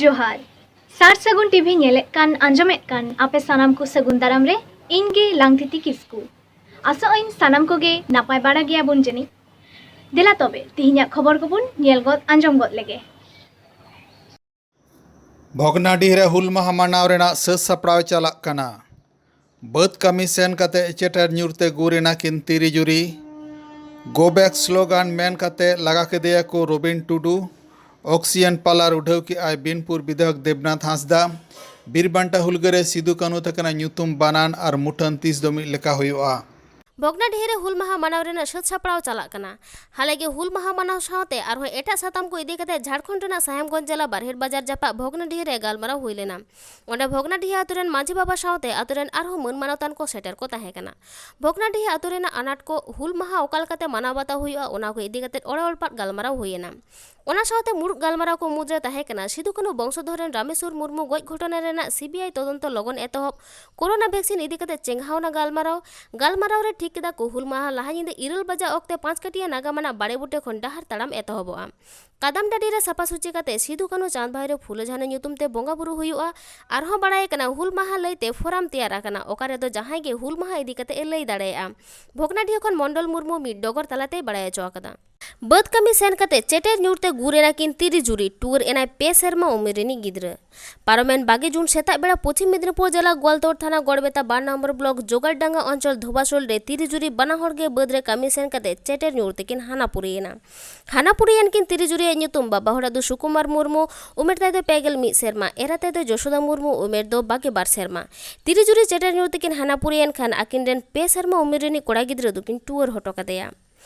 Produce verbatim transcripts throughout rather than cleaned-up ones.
ᱡᱚᱦᱟᱨ᱾ ᱥᱟᱨ ᱥᱟᱹᱜᱩᱱ ᱴᱤᱵᱷᱤ ᱧᱮᱞᱮᱫ ᱠᱟᱱ, ᱟᱸᱡᱚᱢᱮᱫ ᱠᱟᱱ ᱟᱯᱮ ᱥᱟᱱᱟᱢ ᱠᱚ ᱥᱟᱹᱜᱩᱱ ᱫᱟᱨᱟᱢ ᱨᱮ ᱤᱧ ᱜᱮ ᱞᱟᱝᱛᱤᱛᱤ ᱠᱤᱥᱠᱩ᱾ ᱟᱥᱚᱜ ᱟᱹᱧ ᱥᱟᱱᱟᱢ ᱠᱚᱜᱮ ᱱᱟᱯᱟᱭ ᱵᱟᱲᱟ ᱜᱮᱭᱟᱵᱚᱱ ᱡᱟᱹᱱᱤᱡ᱾ ᱫᱮᱞᱟ ᱛᱚᱵᱮ ᱛᱤᱦᱤᱧᱟᱜ ᱠᱷᱚᱵᱚᱨ ᱠᱚᱵᱚᱱ ᱧᱮᱞ ᱜᱚᱫ ᱟᱸᱡᱚᱢ ᱜᱚᱫ ᱞᱮᱜᱮ᱾ ᱵᱷᱚᱜᱽᱱᱟᱰᱤᱦ ᱨᱮ ᱦᱩᱞ ᱢᱟᱦᱟ ᱢᱟᱱᱟᱣ ᱨᱮᱱᱟᱜ ᱥᱟᱹᱛ ᱥᱟᱯᱲᱟᱣ ᱪᱟᱞᱟᱜ ᱠᱟᱱᱟ᱾ ᱵᱟᱹᱫᱽ ᱠᱟᱹᱢᱤ ᱥᱮᱱ ᱠᱟᱛᱮ ᱪᱮᱴᱮᱨ ᱧᱩᱨ ᱛᱮ ᱜᱩᱨ ᱮᱱᱟ ᱠᱤᱱ ᱛᱤᱨᱤ ᱡᱩᱨᱤ᱾ Go back slogan ᱢᱮᱱ ᱠᱟᱛᱮ ᱞᱟᱜᱟ ᱠᱮᱫᱮᱭᱟ ᱠᱚ ᱨᱚᱵᱤᱱ ᱴᱩᱰᱩ᱾ Oxygen ᱯᱟᱞᱟᱨ ᱩᱰᱷᱟᱹᱣ ᱠᱮᱜᱼᱟᱭ ᱵᱤᱱᱯᱩᱨ ᱵᱤᱫᱷᱟᱭᱚᱠ ᱫᱮᱵᱽᱱᱟᱛᱷ ᱦᱟᱸᱥᱫᱟ᱾ ᱵᱤᱨ ᱵᱟᱱᱴᱟ ᱦᱩᱞᱜᱟᱹᱨᱤᱭᱟᱹ ᱥᱤᱫᱩ ᱠᱟᱹᱱᱦᱩ ᱛᱟᱹᱠᱤᱱᱟᱜ ᱧᱩᱛᱩᱢ ᱵᱟᱱᱟᱱ ᱟᱨ ᱢᱩᱴᱷᱟᱹᱱ ᱛᱤᱥ ᱫᱚ ᱢᱤᱫ ᱞᱮᱠᱟ ᱦᱩᱭᱩᱜᱼᱟ᱾ ᱵᱷᱚᱜᱽᱱᱟᱰᱤᱦᱤ ᱨᱮ ᱦᱩᱞ ᱢᱟᱦᱟ ᱢᱟᱱᱟᱣ ᱨᱮᱱᱟᱜ ᱥᱟᱹᱛ ᱥᱟᱯᱲᱟᱣ ᱪᱟᱞᱟᱜ ᱠᱟᱱᱟ᱾ ᱦᱟᱞᱮ ᱜᱮ ᱦᱩᱞ ᱢᱟᱦᱟ ᱢᱟᱱᱟᱣ ᱥᱟᱶᱛᱮ ᱟᱨᱦᱚᱸ ᱮᱴᱟᱜ ᱥᱟᱛᱟᱢ ᱠᱚ ᱤᱫᱤ ᱠᱟᱛᱮ ᱡᱷᱟᱲᱠᱷᱚᱸᱰ ᱨᱮᱱᱟᱜ ᱥᱟᱦᱮᱵᱽᱜᱚᱸᱡᱽ ᱡᱮᱞᱟ ᱵᱟᱨᱦᱮᱴ ᱵᱟᱡᱟᱨ ᱡᱟᱯᱟᱜ ᱵᱷᱚᱜᱽᱱᱟᱰᱤᱦᱤ ᱨᱮ ᱜᱟᱞᱢᱟᱨᱟᱣ ᱦᱩᱭ ᱞᱮᱱᱟ᱾ ᱚᱸᱰᱮ ᱵᱷᱚᱜᱽᱱᱟᱰᱤᱦᱤ ᱟᱛᱳ ᱨᱮᱱ ᱢᱟᱹᱡᱷᱤ ᱵᱟᱵᱟ ᱥᱟᱶᱛᱮ ᱟᱛᱳ ᱨᱮᱱ ᱟᱨᱦᱚᱸ ᱢᱟᱹᱱ ᱢᱟᱱᱚᱛᱟᱱ ᱠᱚ ᱥᱮᱴᱮᱨ ᱠᱚ ᱛᱟᱦᱮᱸ ᱠᱟᱱᱟ᱾ ᱵᱷᱚᱜᱽᱱᱟᱰᱤᱦᱤ ᱟᱛᱳ ᱨᱮᱱᱟᱜ ᱟᱱᱟᱴ ᱠᱚ, ᱦᱩᱞ ᱢᱟᱦᱟ ᱚᱠᱟ ᱞᱮᱠᱟᱛᱮ ᱢᱟᱱᱟᱣ ᱵᱟᱛᱟᱣ ᱦᱩᱭᱩᱜᱼᱟ, ᱚᱱᱟ ᱠᱚ ᱤᱫᱤ ᱠᱟᱛᱮ ᱚᱲᱮ ᱚᱲᱯᱟᱛ ᱜᱟᱞᱢᱟᱨᱟᱣ ᱦᱩᱭ ᱮᱱᱟ᱾ ᱚᱱᱟ ᱥᱟᱶᱛᱮ ᱢᱩᱲᱩᱫ ᱜᱟᱞᱢᱟᱨᱟᱣ ᱠᱚ ᱢᱩᱫᱽᱨᱮ ᱛᱟᱦᱮᱸ ᱠᱟᱱᱟ ᱥᱤᱫᱩ ᱠᱟᱹᱱᱦᱩ ᱵᱚᱝᱥᱚᱫᱷᱚᱨ ᱨᱮᱱ ᱨᱟᱢᱮᱥᱣᱚᱨ ᱢᱩᱨᱢᱩ ᱜᱚᱡ ᱜᱷᱚᱴᱚᱱᱟ ᱨᱮᱱᱟᱜ ᱥᱤᱵᱤᱟᱭ ᱛᱚᱫᱚᱱᱛᱚ ᱞᱚᱜᱚᱱ ᱮᱛᱚᱦᱚᱵ, ᱠᱳᱨᱳᱱᱟ ᱵᱷᱮᱠᱥᱤᱱ ᱤᱫᱤ ᱠᱟᱛᱮ ᱪᱮᱸᱜᱷᱟᱣᱱᱟ ᱜᱟᱞᱢᱟᱨᱟᱣ᱾ ᱜᱟᱞᱢᱟᱨᱟᱣ ᱨᱮ ᱴᱷᱤᱠ ᱠᱮᱫᱟ ᱠᱚ ᱦᱩᱞ ᱢᱟᱦᱟ ᱞᱟᱦᱟ ᱧᱤᱫᱟᱹ ᱤᱨᱟᱹᱞ ᱵᱟᱡᱟ ᱚᱠᱛᱮ ᱯᱟᱸᱪ ᱠᱟᱹᱴᱤᱭᱟ ᱱᱟᱜᱟᱢ ᱟᱱᱟᱜ ᱵᱟᱲᱮ ᱵᱩᱴᱟᱹ ᱠᱷᱚᱱ ᱰᱟᱦᱟᱨ ᱛᱟᱲᱟᱢ ᱮᱛᱚᱦᱚᱵᱚᱜᱼᱟ᱾ ᱠᱟᱫᱟᱢ ᱰᱟᱹᱰᱤ ᱨᱮ ᱥᱟᱯᱷᱟ ᱥᱩᱪᱤ ᱠᱟᱛᱮ ᱥᱤᱫᱩ ᱠᱟᱹᱱᱦᱩ ᱪᱟᱸᱫᱽ ᱵᱷᱟᱭᱨᱳ ᱯᱷᱩᱞᱳ ᱡᱷᱟᱱᱳ ᱧᱩᱛᱩᱢ ᱛᱮ ᱵᱚᱸᱜᱟ ᱵᱩᱨᱩ ᱦᱩᱭᱩᱜᱼᱟ᱾ ᱟᱨᱦᱚᱸ ᱵᱟᱲᱟᱭ ᱠᱟᱱᱟ ᱦᱩᱞ ᱢᱟᱦᱟ ᱞᱟᱹᱭᱛᱮ ᱯᱷᱳᱨᱟᱢ ᱛᱮᱭᱟᱨ ᱟᱠᱟᱱᱟ, ᱚᱠᱟ ᱨᱮᱫᱚ ᱡᱟᱦᱟᱸᱭ ᱜᱮ ᱦᱩᱞ ᱢᱟᱦᱟ ᱤᱫᱤ ᱠᱟᱛᱮ ᱮ ᱞᱟᱹᱭ ᱫᱟᱲᱮᱭᱟᱜᱼᱟ᱾ ᱵᱷᱚᱜᱽᱱᱟᱰᱤᱦᱤ ᱠᱷᱚᱱ ᱢᱚᱱᱰᱚᱞ ᱢᱩᱨᱢᱩ ᱢᱤᱫ ᱰᱚᱜᱚᱨ ᱛᱟᱞᱟᱛᱮᱭ ᱵᱟᱲᱟᱭ ᱦᱚᱪᱚ ᱟᱠᱟᱫᱟ᱾ ᱵᱟᱹᱫᱽ ᱠᱟᱹᱢᱤ ᱥᱮᱱ ᱠᱟᱛᱮ ᱪᱮᱴᱮᱨ ᱧᱩᱨ ᱛᱮ ᱜᱩᱨ ᱮᱱᱟ ᱠᱤᱱ ᱛᱤᱨᱤ ᱡᱩᱨᱤ, ᱴᱩᱣᱟᱹᱨ ᱮᱱᱟᱭ ᱯᱮ ᱥᱮᱨᱢᱟ ᱩᱢᱮᱨ ᱨᱤᱱᱤᱡ ᱜᱤᱫᱽᱨᱟᱹ᱾ ᱯᱟᱨᱚᱢᱮᱱ ᱵᱟᱜᱮ ᱡᱩᱱ ᱥᱮᱛᱟᱜ ᱵᱮᱲᱟ ᱯᱚᱪᱷᱤᱢ ᱢᱮᱫᱽᱱᱤᱯᱩᱨ ᱡᱮᱞᱟ ᱜᱳᱣᱟᱞᱛᱳᱲ ᱛᱷᱟᱱᱟ ᱜᱚᱲᱵᱮᱛᱟ ᱵᱟᱨ ᱱᱚᱢᱵᱚᱨ ᱵᱞᱚᱠ ᱡᱳᱜᱟᱲᱰᱟᱸᱜᱟ ᱚᱧᱪᱚᱞ ᱫᱷᱳᱵᱟᱥᱳᱞ ᱨᱮ ᱛᱤᱨᱤ ᱡᱩᱨᱤ ᱵᱟᱱᱟ ᱦᱚᱲ ᱜᱮ ᱵᱟᱹᱫᱽ ᱨᱮ ᱠᱟᱹᱢᱤ ᱥᱮᱱ ᱠᱟᱛᱮ ᱪᱮᱴᱮᱨ ᱧᱩᱨ ᱛᱮᱠᱤᱱ ᱦᱟᱱᱟ ᱯᱩᱨᱤᱭᱮᱱᱟ᱾ ᱦᱟᱱᱟ ᱯᱩᱨᱤᱭᱮᱱ ᱠᱤᱱ ᱛᱤᱨᱤ ᱡᱩᱨᱤᱭᱟᱜ ᱧᱩᱛᱩᱢ ᱵᱟᱵᱟ ᱦᱚᱲᱟᱜ ᱫᱚ ᱥᱩᱠᱩᱢᱟᱨ ᱢᱩᱨᱢᱩ, ᱩᱢᱮᱨ ᱛᱟᱭ ᱫᱚ ᱯᱮ ᱜᱮᱞ ᱢᱤᱫ ᱥᱮᱨᱢᱟ, ᱮᱨᱟ ᱛᱟᱭ ᱫᱚ ᱡᱚᱥᱳᱫᱟ ᱢᱩᱨᱢᱩ, ᱩᱢᱮᱨ ᱫᱚ ᱵᱟᱜᱮ ᱵᱟᱨ ᱥᱮᱨᱢᱟ᱾ ᱛᱤᱨᱤ ᱡᱩᱨᱤ ᱪᱮᱴᱮᱨ ᱧᱩᱨ ᱛᱮᱠᱤᱱ ᱦᱟᱱᱟ ᱯᱩᱨᱤᱭᱮᱱ ᱠᱷᱟᱱ ᱟᱹᱠᱤᱱ ᱨᱮᱱ ᱯᱮ ᱥᱮᱨᱢᱟ ᱩᱢᱮᱨ ᱨᱤᱱᱤᱡ ᱠᱚᱲᱟ ᱜᱤᱫᱽᱨᱟᱹ ᱫᱚᱠᱤᱱ ᱴᱩᱣᱟᱹᱨ ᱦᱚᱴᱚ ᱠᱟᱫᱮᱭᱟ᱾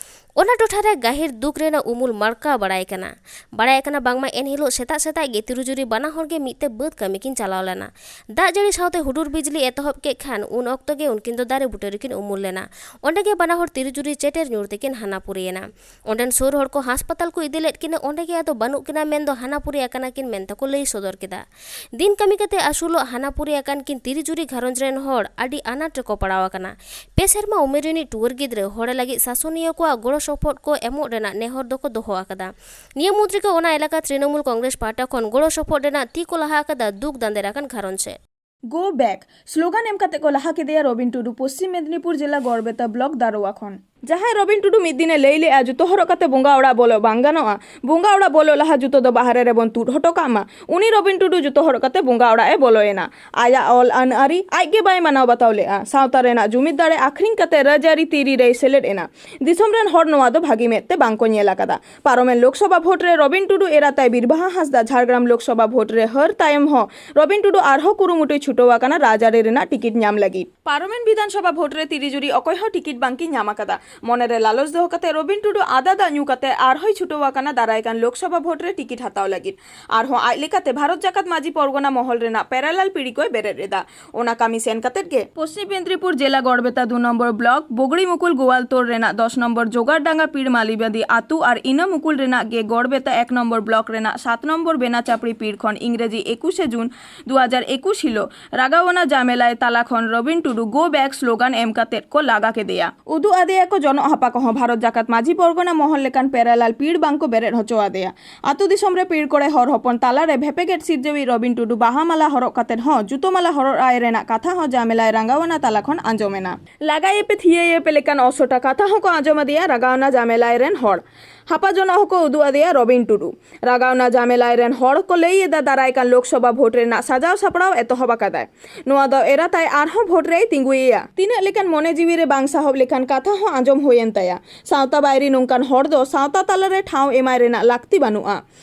ᱚᱱᱟ ᱴᱚᱴᱷᱟ ᱨᱮ ᱜᱟᱹᱦᱤᱨ ᱫᱩᱠ ᱨᱮᱱᱟᱜ ᱩᱢᱩᱞ ᱢᱟᱲᱠᱟᱣ ᱵᱟᱲᱟᱭ ᱠᱟᱱᱟ᱾ ᱵᱟᱲᱟᱭ ᱠᱟᱱᱟ ᱵᱟᱝᱢᱟ ᱮᱱᱦᱤᱞᱳᱜ ᱥᱮᱛᱟᱜ ᱥᱮᱛᱟᱜ ᱜᱮ ᱛᱤᱨᱤ ᱡᱩᱨᱤ ᱵᱟᱱᱟ ᱦᱚᱲ ᱜᱮ ᱢᱤᱫ ᱛᱮ ᱵᱟᱹᱫᱽ ᱠᱟᱹᱢᱤ ᱠᱤᱱ ᱪᱟᱞᱟᱣ ᱞᱮᱱᱟ᱾ ᱫᱟᱜ ᱡᱟᱹᱲᱤ ᱥᱟᱶᱛᱮ ᱦᱩᱰᱩᱨ ᱵᱤᱡᱽᱞᱤ ᱮᱛᱚᱦᱚᱵ ᱠᱮᱫ ᱠᱷᱟᱱ ᱩᱱ ᱚᱠᱛᱚ ᱜᱮ ᱩᱱᱠᱤᱱ ᱫᱚ ᱫᱟᱨᱮ ᱵᱩᱴᱟᱹ ᱨᱮᱠᱤᱱ ᱩᱢᱩᱞ ᱞᱮᱱᱟ᱾ ᱚᱸᱰᱮ ᱜᱮ ᱵᱟᱱᱟ ᱦᱚᱲ ᱛᱤᱨᱤ ᱡᱩᱨᱤ ᱪᱮᱴᱮᱨ ᱧᱩᱨ ᱛᱮᱠᱤᱱ ᱦᱟᱱᱟ ᱯᱩᱨᱤᱭᱮᱱᱟ᱾ ᱚᱸᱰᱮᱱ ᱥᱩᱨ ᱦᱚᱲ ᱠᱚ ᱦᱟᱥᱯᱟᱛᱟᱞ ᱠᱚ ᱤᱫᱤ ᱞᱮᱫ ᱠᱤᱱᱟ᱾ ᱚᱸᱰᱮ ᱜᱮ ᱟᱫᱚ ᱵᱟᱹᱱᱩᱜ ᱠᱤᱱᱟ ᱢᱮᱱᱫᱚ ᱦᱟᱱᱟ ᱯᱩᱨᱤ ᱟᱠᱟᱱᱟ ᱠᱤᱱ ᱢᱮᱱᱛᱮ ᱠᱚ ᱞᱟᱹᱭ ᱥᱚᱫᱚᱨ ᱠᱮᱫᱟ᱾ ᱫᱤᱱ ᱠᱟᱹᱢᱤ ᱠᱟᱛᱮ ᱟᱹᱥᱩᱞᱚᱜ ᱦᱟᱱᱟ ᱯᱩᱨᱤ ᱟᱠᱟᱱ ᱠᱤᱱ ᱛᱤᱨᱤ ᱡᱩᱨᱤ ᱜᱷᱟᱨᱚᱸᱡᱽ ᱨᱮᱱ ᱦᱚᱲ ᱟᱹᱰᱤ ᱟᱱᱟᱴ ᱨᱮᱠᱚ ᱯᱟᱲᱟᱣ ᱟᱠᱟᱱᱟ᱾ ᱯᱮ ᱥᱮᱨᱢᱟ ᱩᱢᱮᱨ ᱨᱤᱱᱤᱡ ᱴᱩᱣᱟᱹᱨ ᱜᱤᱫᱽᱨᱟᱹ ᱦᱚᱲ ᱞᱟᱹᱜᱤᱫ ᱥᱟᱥᱚᱱᱤᱭᱟᱹ ᱠᱚᱣᱟᱜ ᱜᱚᱲᱚ ᱥᱚᱯᱚᱦᱚᱫ ᱠᱚ ᱮᱢᱚᱜ ᱨᱮᱱᱟᱜ ᱱᱮᱦᱚᱨ ᱫᱚᱠᱚ ᱫᱚᱦᱚ ᱟᱠᱟᱫᱟ᱾ ᱱᱤᱭᱟᱹ ᱢᱩᱫᱽ ᱨᱮᱜᱮ ᱚᱱᱟ ᱮᱞᱟᱠᱟ ᱛᱨᱤᱱᱚᱢᱩᱞ ᱠᱚᱝᱜᱨᱮᱥ ᱯᱟᱦᱴᱟ ᱠᱷᱚᱱ ᱜᱚᱲᱚ ᱥᱚᱯᱚᱦᱚᱫ ᱨᱮᱱᱟᱜ ᱛᱤ ᱠᱚ ᱞᱟᱦᱟ ᱟᱠᱟᱫᱟ ᱫᱩᱠ ᱫᱟᱸᱫᱮᱨ ᱟᱠᱟᱱ ᱜᱷᱟᱨᱚᱸᱡᱽ ᱥᱮᱫ᱾ Go back slogan ᱮᱢ ᱠᱟᱛᱮ ᱠᱚ ᱞᱟᱦᱟ ᱠᱮᱫᱮᱭᱟ ᱨᱚᱵᱤᱱ ᱴᱩᱰᱩ ᱯᱚᱥᱪᱤᱢ ᱢᱮᱫᱽᱱᱤᱯᱩᱨ ᱡᱮᱞᱟ ᱜᱚᱲᱵᱮᱛᱟ ᱵᱞᱚᱠ ᱫᱟᱨᱳᱣᱟ ᱠᱷᱚᱱ᱾ ᱡᱟᱦᱟᱸᱭ ᱨᱚᱵᱤᱱ ᱴᱩᱰᱩ ᱢᱤᱫ ᱫᱤᱱᱮ ᱞᱟᱹᱭ ᱞᱮᱜᱼᱟ, ᱡᱚᱛᱚ ᱦᱚᱨᱚᱜ ᱠᱟᱛᱮ ᱵᱚᱸᱜᱟ ᱚᱲᱟᱜ ᱵᱚᱞᱚᱜ ᱵᱟᱝ ᱜᱟᱱᱚᱜᱼᱟ, ᱵᱚᱸᱜᱟ ᱚᱲᱟᱜ ᱵᱚᱞᱚᱜ ᱞᱟᱦᱟ ᱡᱩᱛᱟᱹ ᱫᱚ ᱵᱟᱦᱨᱮ ᱨᱮᱵᱚᱱ ᱛᱩᱫ ᱦᱚᱴᱚ ᱠᱟᱜ ᱢᱟ᱾ ᱩᱱᱤ ᱨᱚᱵᱤᱱ ᱴᱩᱰᱩ ᱡᱚᱛᱚ ᱦᱚᱨᱚᱜ ᱠᱟᱛᱮ ᱵᱚᱸᱜᱟ ᱚᱲᱟᱜ ᱮ ᱵᱚᱞᱚᱭᱮᱱᱟ᱾ ᱟᱭᱟᱜ ᱚᱞ ᱟᱹᱱ ᱟᱹᱨᱤ ᱟᱡ ᱜᱮ ᱵᱟᱭ ᱢᱟᱱᱟᱣ ᱵᱟᱛᱟᱣ ᱞᱮᱜᱼᱟ᱾ ᱥᱟᱶᱛᱟ ᱨᱮᱱᱟᱜ ᱡᱩᱢᱤᱫ ᱫᱟᱲᱮ ᱟᱠᱷᱨᱤᱧ ᱠᱟᱛᱮ ᱨᱟᱡᱽᱟᱹᱨᱤ ᱛᱤᱨᱤ ᱨᱮᱭ ᱥᱮᱞᱮᱫ ᱮᱱᱟ᱾ ᱫᱤᱥᱚᱢ ᱨᱮᱱ ᱦᱚᱲ ᱱᱚᱣᱟ ᱫᱚ ᱵᱷᱟᱹᱜᱤ ᱢᱮᱫ ᱛᱮ ᱵᱟᱝ ᱠᱚ ᱧᱮᱞ ᱟᱠᱟᱫᱟ᱾ ᱯᱟᱨᱚᱢᱮᱱ ᱞᱳᱠᱥᱚᱵᱷᱟ ᱵᱷᱳᱴ ᱨᱮ ᱨᱚᱵᱤᱱ ᱴᱩᱰᱩ ᱮᱨᱟ ᱛᱟᱭ ᱵᱤᱨᱵᱟᱦᱟ ᱦᱟᱸᱥᱫᱟ ᱡᱷᱟᱲᱜᱨᱟᱢ ᱞᱳᱠᱥᱚᱵᱷᱟ ᱵᱷᱳᱴ ᱨᱮ ᱦᱟᱹᱨ ᱛᱟᱭᱚᱢ ᱦᱚᱸ ᱨᱚᱵᱤᱱ ᱴᱩᱰᱩ ᱟᱨᱦᱚᱸ ᱠᱩᱨᱩᱢᱩᱴᱩᱭ ᱪᱷᱩᱴᱟᱹᱣ ᱟᱠᱟᱱᱟ ᱨᱟᱡᱽᱟᱹᱨᱤ ᱨᱮᱱᱟᱜ ᱴᱤᱠᱤᱴ ᱧᱟᱢ ᱞᱟᱹᱜᱤᱫ᱾ ᱯᱟᱨᱚᱢᱮᱱ ᱵᱤᱫᱷᱟᱱᱥᱚᱵᱷᱟ ᱵᱷᱳᱴ ᱨᱮ ᱛᱤᱨᱤ ᱡᱩᱨᱤ ᱚᱠᱚᱭ ᱦᱚᱸ ᱴᱤᱠᱤᱴ ᱵᱟᱝᱠᱤᱱ ᱧᱟᱢ ᱟᱠᱟᱫᱟ᱾ ᱢᱚᱱᱮᱨᱮ ᱞᱟᱞᱚᱪ ᱫᱚᱦᱚ ᱠᱟᱛᱮ ᱨᱚᱵᱤᱱ ᱴᱩᱰᱩ ᱟᱫᱟ ᱫᱟᱜ ᱧᱩ ᱠᱟᱛᱮ ᱟᱨᱦᱚᱸᱭ ᱪᱷᱩᱴᱟᱹᱣ ᱟᱠᱟᱱᱟ ᱫᱟᱨᱟᱭ ᱠᱟᱱ ᱞᱳᱠᱥᱚᱵᱷᱟ ᱵᱷᱳᱴ ᱨᱮ ᱴᱤᱠᱤᱴ ᱦᱟᱛᱟᱣ ᱞᱟᱹᱜᱤᱫ᱾ ᱟᱨᱦᱚᱸ ᱟᱡ ᱞᱮᱠᱟᱛᱮ ᱵᱷᱟᱨᱚᱛ ᱡᱟᱠᱟᱛ ᱢᱟᱹᱡᱷᱤ ᱯᱚᱨᱜᱚᱱᱟ ᱢᱚᱦᱚᱞ ᱨᱮᱱᱟᱜ ᱯᱮᱨᱟᱞᱟᱞ ᱯᱤᱲᱤ ᱠᱚᱭ ᱵᱮᱨᱮᱫ ᱮᱫᱟ᱾ ᱚᱱᱟ ᱠᱟᱹᱢᱤ ᱥᱮᱱ ᱠᱟᱛᱮᱫ ᱜᱮ ᱯᱚᱥᱪᱤᱢ ᱢᱮᱫᱽᱱᱤᱯᱩᱨ ᱡᱮᱞᱟ ᱜᱚᱲᱵᱮᱛᱟ ᱫᱩ ᱱᱚᱢᱵᱚᱨ ᱵᱞᱚᱠ ᱵᱚᱜᱲᱤᱢᱩᱠᱩᱞ ᱜᱳᱣᱟᱞᱛᱳᱲ ᱨᱮᱱᱟᱜ ᱫᱚᱥ ᱱᱚᱢᱵᱚᱨ ᱡᱳᱜᱟᱲᱰᱟᱸᱜᱟ ᱯᱤᱲ ᱢᱟᱞᱤᱵᱟᱫᱤ ᱟᱹᱛᱩ ᱟᱨ ᱤᱱᱟᱹ ᱢᱩᱠᱩᱞ ᱨᱮᱱᱟᱜ ᱜᱮ ᱜᱚᱲᱵᱮᱛᱟ ᱮᱠ ᱱᱚᱢᱵᱚᱨ ᱵᱞᱚᱠ ᱨᱮᱱᱟᱜ ᱥᱟᱛ ᱱᱚᱢᱵᱚᱨ ᱵᱮᱱᱟᱪᱟᱯᱲᱤ ᱯᱤᱲ ᱠᱷᱚᱱ ᱤᱝᱨᱮᱡᱤ ᱮᱠᱩᱥᱮ ᱡᱩᱱ ᱫᱩ ᱦᱟᱡᱟᱨ ᱮᱠᱩᱥ ᱦᱤᱞᱳᱜ ᱨᱟᱜᱟᱣᱱᱟ ᱡᱟᱢᱮᱞᱟᱭ ᱛᱟᱞᱟ ᱠᱷᱚᱱ ᱨᱚᱵᱤᱱ ᱴᱩᱰᱩ Go Back slogan ᱮᱢ ᱠᱟᱛᱮᱫ ᱠᱚ ᱞᱟᱜᱟ ᱠᱮᱫᱮᱭᱟ᱾ ᱩᱫᱩᱜ ᱟᱫᱮᱭᱟ ᱠᱚ ᱡᱚᱱᱚᱜ ᱦᱟᱯᱟ ᱠᱚᱦᱚᱸ ᱵᱷᱟᱨᱚᱛ ᱡᱟᱠᱟᱛ ᱢᱟᱹᱡᱷᱤ ᱯᱚᱨᱜᱚᱱᱟ ᱢᱚᱦᱚᱞ ᱞᱮᱠᱟᱱ ᱯᱮᱨᱟᱞᱟᱞ ᱯᱤᱲ ᱵᱟᱝ ᱠᱚ ᱵᱮᱨᱮᱫ ᱦᱚᱪᱚ ᱟᱫᱮᱭᱟ᱾ ᱟᱹᱛᱩ ᱫᱤᱥᱚᱢ ᱨᱮ ᱯᱤᱲ ᱠᱚᱲᱮ ᱦᱚᱲ ᱦᱚᱯᱚᱱ ᱛᱟᱞᱟᱨᱮ ᱵᱷᱮᱯᱮᱜᱮᱫ ᱥᱤᱨᱡᱟᱹᱣᱤᱡ ᱨᱚᱵᱤᱱ ᱴᱩᱰᱩ ᱵᱟᱦᱟ ᱢᱟᱞᱟ ᱦᱚᱨᱚᱜ ᱠᱟᱛᱮᱫ ᱦᱚᱸ ᱡᱩᱛᱟᱹ ᱢᱟᱞᱟ ᱦᱚᱨᱚᱜ ᱟᱭ ᱨᱮᱱᱟᱜ ᱠᱟᱛᱷᱟ ᱦᱚᱸ ᱡᱟᱢᱮᱞᱟᱭ ᱨᱟᱸᱜᱟᱣᱱᱟ ᱛᱟᱞᱟ ᱠᱷᱚᱱ ᱟᱸᱡᱚᱢ ᱮᱱᱟ᱾ ᱞᱟᱜᱟᱭᱮᱯᱮ ᱛᱷᱤᱭᱟᱹᱭᱮᱯᱮ ᱞᱮᱠᱟᱱ ᱚᱥᱚᱴᱟ ᱠᱟᱛᱷᱟ ᱦᱚᱸᱠᱚ ᱟᱸᱡᱚᱢ ᱟᱫᱮᱭᱟ ᱨᱟᱸᱜᱟᱣᱱᱟ ᱡᱟᱢᱮᱞᱟᱭ ᱨᱮᱱ ᱦᱚᱲ᱾ ᱦᱟᱯᱟ ᱡᱚᱱᱚᱜ ᱦᱚᱸᱠᱚ ᱩᱫᱩᱜ ᱟᱫᱮᱭᱟ ᱨᱚᱵᱤᱱ ᱴᱩᱰᱩ᱾ ᱨᱟᱸᱜᱟᱣᱱᱟ ᱡᱟᱢᱮᱞᱟᱭ ᱨᱮᱱ ᱦᱚᱲ ᱠᱚ ᱞᱟᱹᱭ ᱮᱫᱟ ᱫᱟᱨᱟᱭ ᱠᱟᱱ ᱞᱳᱠᱥᱚᱵᱷᱟ ᱵᱷᱳᱴ ᱨᱮᱱᱟᱜ ᱥᱟᱡᱟᱣ ᱥᱟᱯᱲᱟᱣ ᱮᱛᱚᱦᱚᱵ ᱟᱠᱟᱫᱟᱭ᱾ ᱱᱚᱣᱟ ᱫᱚ ᱮᱨᱟ ᱛᱟᱭ ᱟᱨᱦᱚᱸ ᱵᱷᱳᱴ ᱨᱮᱭ ᱛᱤᱸᱜᱩᱭᱮᱭᱟ᱾ ᱛᱤᱱᱟᱹᱜ ᱞᱮᱠᱟᱱ ᱢᱚᱱᱮ ᱡᱤᱣᱤ ᱨᱮ ᱵᱟᱝ ᱥᱟᱦᱚᱵ ᱞᱮᱠᱟᱱ ᱠᱟᱛᱷᱟ ᱦᱚᱸ ᱟᱸᱡᱚᱢ ᱦᱩᱭᱮᱱ ᱛᱟᱭᱟ᱾ ᱥᱟᱶᱛᱟ ᱵᱟᱭᱨᱤ ᱱᱚᱝᱠᱟᱱ ᱦᱚᱲ ᱫᱚ ᱥᱟᱶᱛᱟ ᱛᱟᱞᱟᱨᱮ ᱴᱷᱟᱶ ᱮᱢᱟᱭ ᱨᱮᱱᱟᱜ ᱞᱟᱹᱠᱛᱤ ᱵᱟᱹᱱᱩᱜᱼᱟ᱾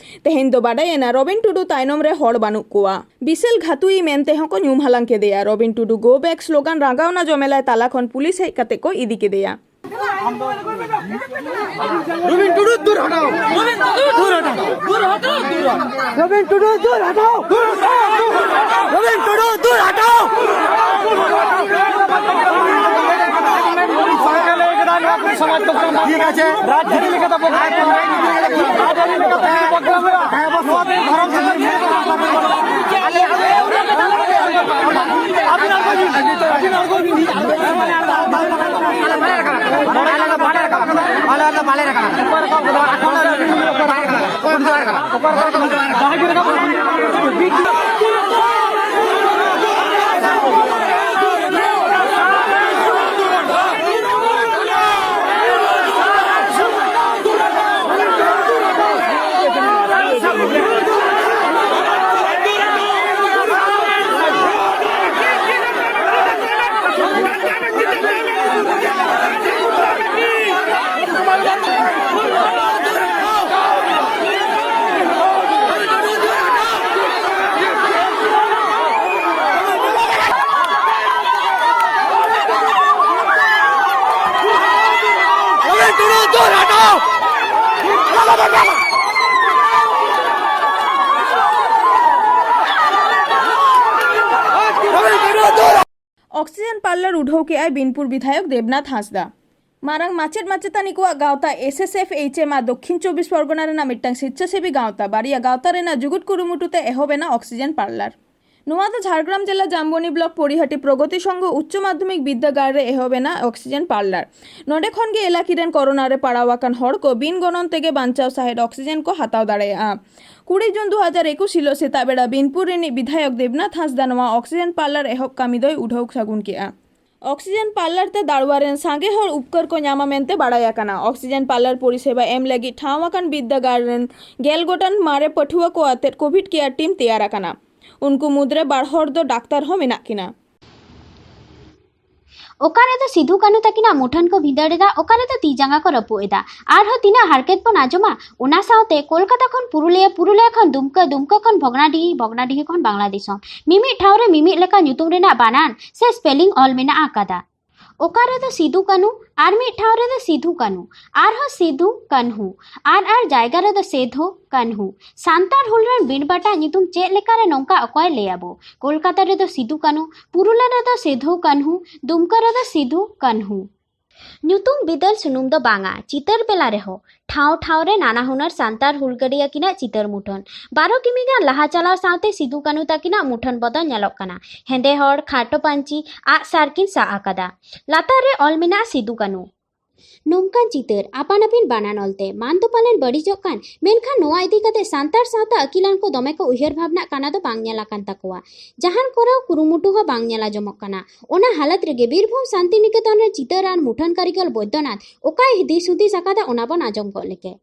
ᱛᱮᱦᱮᱧ ᱫᱚ ᱵᱟᱰᱟᱭᱮᱱᱟ ᱨᱚᱵᱤᱱ ᱴᱩᱰᱩ ᱛᱟᱭᱱᱚᱢ ᱨᱮ ᱦᱚᱲ ᱵᱟᱹᱱᱩᱜ ᱠᱚᱣᱟ᱾ ᱵᱤᱥᱟᱹᱞ ᱜᱷᱟᱹᱛᱩᱭᱤ ᱢᱮᱱᱛᱮ ᱦᱚᱸᱠᱚ ᱧᱩᱢ ᱦᱟᱞᱟᱝ ᱠᱮᱫᱮᱭᱟ᱾ ᱨᱚᱵᱤᱱ ᱴᱩᱰᱩ Go Back slogan ᱨᱟᱸᱜᱟᱣᱱᱟ ᱡᱚᱢᱮᱞᱟᱭ ᱛᱟᱞᱟ ᱠᱷᱚᱱ ᱯᱩᱞᱤᱥ ᱦᱮᱡ ᱠᱟᱛᱮ ᱠᱚ ᱤᱫᱤ ᱠᱮᱫᱮᱭᱟ᱾ ᱨᱚᱵᱤᱱ ᱴᱩᱰᱩ ᱫᱩᱨ ᱦᱟᱴᱟᱣ᱾ ᱫᱩᱨ ᱦᱟᱴᱟᱣ᱾ ᱨᱚᱵᱤᱱ ᱴᱩᱰᱩ ᱫᱩᱨ ᱦᱟᱴᱟᱣ᱾ ᱨᱚᱵᱤᱱ ᱴᱩᱰᱩ ᱫᱩᱨ ᱦᱟᱴᱟᱣ᱾ ᱴᱷᱤᱠ ᱟᱪᱷᱮ᱾ ᱨᱟᱡᱽᱟᱹᱨᱤ ᱞᱮᱠᱟᱛᱮ ᱵᱚᱫᱱᱟᱢ᱾ ᱨᱟᱡᱽᱟᱹᱨᱤ ᱞᱮᱠᱟᱛᱮ ᱵᱚᱫᱱᱟᱢ᱾ ᱱᱚᱣᱟ ᱫᱚ ᱫᱷᱚᱨᱚᱢ ᱥᱟᱹᱜᱟᱹᱭ ᱟᱹᱵᱤᱱ ᱟᱬᱜᱚ ᱵᱤᱱ᱾ ᱟᱞᱮ ᱫᱚ ᱵᱟᱞᱮ ᱨᱟᱠᱟᱵᱟ᱾ ᱵᱟᱭ ᱨᱟᱠᱟᱵᱟ᱾ ᱵᱟᱭ ᱨᱟᱠᱟᱵᱟ᱾ ᱚᱠᱥᱤᱡᱮᱱ ᱯᱟᱨᱞᱟᱨ ᱩᱰᱷᱟᱹᱣ ᱠᱮᱜᱼᱟᱭ ᱵᱤᱱᱯᱩᱨ ᱵᱤᱫᱷᱟᱭᱚᱠ ᱫᱮᱵᱽᱱᱟᱛᱷ ᱦᱟᱸᱥᱫᱟ᱾ ᱢᱟᱨᱟᱝ ᱢᱟᱪᱮᱫ ᱢᱟᱪᱮᱛᱟᱹᱱᱤ ᱠᱚᱣᱟᱜ ᱜᱟᱶᱛᱟ ᱮᱥ ᱮᱥ ᱮᱯᱷ ᱮᱭᱤᱪ ᱮᱢ ᱟᱨ ᱫᱚᱠᱠᱷᱤᱱ ᱪᱚᱵᱵᱤᱥ ᱯᱚᱨᱜᱚᱱᱟ ᱨᱮᱱᱟᱜ ᱢᱤᱫᱴᱟᱝ ᱥᱮᱪᱪᱷᱟᱥᱮᱵᱤ ᱜᱟᱶᱛᱟ, ᱵᱟᱨᱭᱟ ᱜᱟᱶᱛᱟ ᱨᱮᱱᱟᱜ ᱡᱩᱜᱩᱫ ᱠᱩᱨᱩᱢᱩᱴᱩ ᱛᱮ ᱮᱦᱚᱵ ᱮᱱᱟ ᱚᱠᱥᱤᱡᱮᱱ ᱯᱟᱨᱞᱟᱨ᱾ ᱱᱚᱣᱟ ᱫᱚ ᱡᱷᱟᱲᱜᱨᱟᱢ ᱡᱮᱞᱟ ᱡᱟᱢᱵᱚᱱᱤ ᱵᱞᱚᱠ ᱯᱚᱨᱤᱦᱟᱴᱤ ᱯᱨᱚᱜᱚᱛᱤ ᱥᱚᱝᱜᱷᱚ ᱩᱪᱪᱚ ᱢᱟᱫᱽᱫᱷᱚᱢᱤᱠ ᱵᱤᱫᱽᱫᱟᱹᱜᱟᱲ ᱨᱮ ᱮᱦᱚᱵ ᱮᱱᱟ ᱚᱠᱥᱤᱡᱮᱱ ᱯᱟᱨᱞᱟᱨ᱾ ᱱᱚᱰᱮ ᱠᱷᱚᱱ ᱜᱮ ᱮᱞᱟᱠᱤ ᱨᱮᱱ ᱠᱚᱨᱳᱱᱟ ᱨᱮ ᱯᱟᱲᱟᱣ ᱟᱠᱟᱱ ᱦᱚᱲ ᱠᱚ ᱵᱤᱱ ᱜᱚᱱᱚᱝ ᱛᱮᱜᱮ ᱵᱟᱧᱪᱟᱣ ᱥᱟᱦᱮᱫ ᱚᱠᱥᱤᱡᱮᱱ ᱠᱚ ᱦᱟᱛᱟᱣ ᱫᱟᱲᱮᱭᱟᱜᱼᱟ᱾ ᱠᱩᱲᱤ ᱡᱩᱱ ᱫᱩ ᱦᱟᱡᱟᱨ ᱮᱠᱩᱥ ᱦᱤᱞᱳᱜ ᱥᱮᱛᱟᱜ ᱵᱮᱲᱟ ᱵᱤᱱᱯᱩᱨ ᱨᱤᱱᱤᱡ ᱵᱤᱫᱷᱟᱭᱚᱠ ᱫᱮᱵᱽᱱᱟᱛᱷ ᱦᱟᱸᱥᱫᱟ ᱱᱚᱣᱟ ᱚᱠᱥᱤᱡᱮᱱ ᱯᱟᱨᱞᱟᱨ ᱮᱦᱚᱵ ᱠᱟᱹᱢᱤ ᱫᱚᱭ ᱩᱰᱷᱟᱹᱣ ᱥᱟᱹᱜᱩᱱ ᱠᱮᱜᱼᱟ᱾ ᱚᱠᱥᱤᱡᱮᱱ ᱯᱟᱨᱞᱟᱨ ᱛᱮ ᱫᱟᱲᱣᱟ ᱨᱮᱱ ᱥᱟᱸᱜᱮ ᱦᱚᱲ ᱩᱯᱠᱟᱹᱨ ᱠᱚ ᱧᱟᱢᱟ ᱢᱮᱱᱛᱮ ᱵᱟᱲᱟᱭ ᱟᱠᱟᱱᱟ᱾ ᱚᱠᱥᱤᱡᱮᱱ ᱯᱟᱨᱞᱟᱨ ᱯᱚᱨᱤᱥᱮᱵᱟ ᱮᱢ ᱞᱟᱹᱜᱤᱫ ᱴᱷᱟᱶ ᱟᱠᱟᱱ ᱵᱤᱨᱫᱟᱹᱜᱟᱲ ᱨᱮᱱ ᱜᱮᱞ ᱜᱚᱴᱟᱝ ᱢᱟᱨᱮ ᱯᱟᱹᱴᱷᱩᱣᱟᱹ ᱠᱚ ᱟᱛᱮᱫ ᱠᱳᱵᱷᱤᱰ ᱠᱮᱭᱟᱨ ᱴᱤᱢ ᱛᱮᱭᱟᱨ ᱟᱠᱟᱱᱟ᱾ ᱩᱱᱠᱩ ᱢᱩᱫᱽᱨᱮ ᱵᱟᱨ ᱦᱚᱲ ᱫᱚ ᱰᱟᱠᱛᱟᱨ ᱦᱚᱸ ᱢᱮᱱᱟᱜ ᱠᱤᱱᱟ᱾ ᱚᱠᱟ ᱨᱮᱫᱚ ᱥᱤᱫᱷᱩ ᱠᱟᱹᱱᱦᱩ ᱛᱟᱹᱠᱤᱱᱟᱜ ᱢᱩᱴᱷᱟᱹᱱ ᱠᱚ ᱵᱷᱤᱸᱫᱟᱹᱲ ᱮᱫᱟ, ᱚᱠᱟ ᱨᱮᱫᱚ ᱛᱤ ᱡᱟᱸᱜᱟ ᱠᱚ ᱨᱟᱹᱯᱩᱫ ᱮᱫᱟ᱾ ᱟᱨᱦᱚᱸ ᱛᱤᱱᱟᱹᱜ ᱦᱟᱨᱠᱮᱛ ᱵᱚᱱ ᱟᱸᱡᱚᱢᱟ᱾ ᱚᱱᱟ ᱥᱟᱶᱛᱮ ᱠᱳᱞᱠᱟᱛᱟ ᱠᱷᱚᱱ ᱯᱩᱨᱩᱞᱤᱭᱟᱹ, ᱯᱩᱨᱩᱞᱤᱭᱟᱹ ᱠᱷᱚᱱ ᱫᱩᱢᱠᱟᱹ, ᱫᱩᱢᱠᱟᱹ ᱠᱷᱚᱱ ᱵᱷᱚᱜᱽᱱᱟᱰᱤᱦᱤ, ᱵᱷᱚᱜᱽᱱᱟᱰᱤᱦᱤ ᱠᱷᱚᱱ ᱵᱟᱝᱞᱟᱫᱤᱥᱚᱢ᱾ ᱢᱤᱢᱤᱫ ᱴᱷᱟᱶ ᱨᱮ ᱢᱤᱢᱤᱫ ᱞᱮᱠᱟ ᱧᱩᱛᱩᱢ ᱨᱮᱱᱟᱜ ᱵᱟᱱᱟᱱ ᱥᱮ ᱥᱯᱮᱞᱤᱝ ᱚᱞ ᱢᱮᱱᱟᱜ ᱟᱠᱟᱫᱟ᱾ ᱚᱠᱟ ᱨᱮᱫᱚ ᱥᱤᱫᱷᱩ ᱠᱟᱹᱱᱦᱩ ᱟᱨ ᱢᱤᱫ ᱴᱷᱟᱶ ᱨᱮᱫᱚ ᱥᱤᱫᱷᱩ ᱠᱟᱹᱱᱦᱩ, ᱟᱨᱦᱚᱸ ᱥᱤᱫᱷᱩ ᱠᱟᱹᱱᱦᱩ, ᱟᱨ ᱟᱨ ᱡᱟᱭᱜᱟ ᱨᱮᱫᱚ ᱥᱮᱫᱷᱳ ᱠᱟᱹᱱᱦᱩ᱾ ᱥᱟᱱᱛᱟᱲ ᱦᱩᱞ ᱨᱮᱱ ᱵᱤᱱ ᱵᱟᱴᱟ ᱧᱩᱛᱩᱢ ᱪᱮᱫ ᱞᱮᱠᱟᱨᱮ ᱱᱚᱝᱠᱟ ᱚᱠᱚᱭ ᱞᱟᱹᱭ ᱟᱵᱚ? ᱠᱳᱞᱠᱟᱛᱟ ᱨᱮᱫᱚ ᱥᱤᱫᱷᱩ ᱠᱟᱹᱱᱦᱩ, ᱯᱩᱨᱩᱞᱤᱭᱟᱹ ᱨᱮᱫᱚ ᱥᱮᱫᱷᱳ ᱠᱟᱹᱱᱦᱩ, ᱫᱩᱢᱠᱟᱹ ᱨᱮᱫᱚ ᱥᱤᱫᱷᱩ ᱠᱟᱹᱱᱦᱩ᱾ ᱧᱩᱛᱩᱢ ᱵᱤᱫᱟᱹᱞ ᱥᱩᱱᱩᱢ ᱫᱚ ᱵᱟᱝᱟ, ᱪᱤᱛᱟᱹᱨ ᱵᱮᱞᱟ ᱨᱮᱦᱚᱸ ᱴᱷᱟᱶ ᱴᱷᱟᱶ ᱨᱮ ᱱᱟᱱᱟ ᱦᱩᱱᱟᱹᱨ ᱥᱟᱱᱛᱟᱲ ᱦᱩᱞᱜᱟᱹᱨᱤᱭᱟᱹ ᱠᱤᱱᱟᱜ ᱪᱤᱛᱟᱹᱨ ᱢᱩᱴᱷᱟᱹᱱ᱾ ᱵᱟᱨᱚ ᱠᱤᱢᱤ ᱜᱟᱱ ᱞᱟᱦᱟ ᱪᱟᱞᱟᱣ ᱥᱟᱶᱛᱮ ᱥᱤᱫᱩ ᱠᱟᱹᱱᱦᱩ ᱛᱟᱹᱠᱤᱱᱟᱜ ᱢᱩᱴᱷᱟᱹᱱ ᱵᱚᱫᱚᱞ ᱧᱮᱞᱚᱜ ᱠᱟᱱᱟ᱾ ᱦᱮᱸᱫᱮ ᱦᱚᱲ, ᱠᱷᱟᱴᱚ ᱯᱟᱹᱧᱪᱤ, ᱟᱜ ᱥᱟᱨ ᱠᱤᱱ ᱥᱟᱵ ᱟᱠᱟᱫᱟ᱾ ᱞᱟᱛᱟᱨ ᱨᱮ ᱚᱞ ᱢᱮᱱᱟᱜᱼᱟ ᱥᱤᱫᱩ ᱠᱟᱹᱱᱦᱩ᱾ ᱱᱚᱝᱠᱟᱱ ᱪᱤᱛᱟᱹᱨ ᱟᱯᱟᱱ ᱟᱹᱯᱤᱱ ᱵᱟᱱᱟᱱ ᱚᱞᱛᱮ ᱢᱟᱱ ᱫᱚ ᱯᱟᱞᱮᱱ ᱵᱟᱹᱲᱤᱡᱚᱜ ᱠᱟᱱ, ᱢᱮᱱᱠᱷᱟᱱ ᱱᱚᱣᱟ ᱤᱫᱤ ᱠᱟᱛᱮ ᱥᱟᱱᱛᱟᱲ ᱥᱟᱶᱛᱟ ᱟᱹᱠᱤᱞᱟᱱ ᱠᱚ ᱫᱚᱢᱮ ᱠᱚ ᱩᱭᱦᱟᱹᱨ ᱵᱷᱟᱵᱽᱱᱟᱜ ᱠᱟᱱᱟ ᱫᱚ ᱵᱟᱝ ᱧᱮᱞ ᱟᱠᱟᱱ ᱛᱟᱠᱚᱣᱟ᱾ ᱡᱟᱦᱟᱱ ᱠᱚᱨᱟᱣ ᱠᱩᱨᱩᱢᱩᱴᱩ ᱦᱚᱸ ᱵᱟᱝ ᱧᱮᱞ ᱟᱸᱡᱚᱢᱚᱜ ᱠᱟᱱᱟ᱾ ᱚᱱᱟ ᱦᱟᱞᱚᱛ ᱨᱮᱜᱮ ᱵᱤᱨᱵᱷᱩᱢ ᱥᱟᱱᱛᱤᱱᱤᱠᱮᱛᱚᱱ ᱨᱮᱱ ᱪᱤᱛᱟᱹᱨ ᱟᱨ ᱢᱩᱴᱷᱟᱹᱱ ᱠᱟᱹᱨᱤᱜᱚᱞ ᱵᱳᱭᱫᱚᱱᱟᱛᱷ ᱚᱠᱟᱭ ᱦᱩᱫᱤᱥ ᱦᱩᱫᱤᱥ ᱟᱠᱟᱫᱟ, ᱚᱱᱟ ᱵᱚᱱ ᱟᱸᱡᱚᱢ ᱜᱚᱫ ᱞᱮᱜᱮ᱾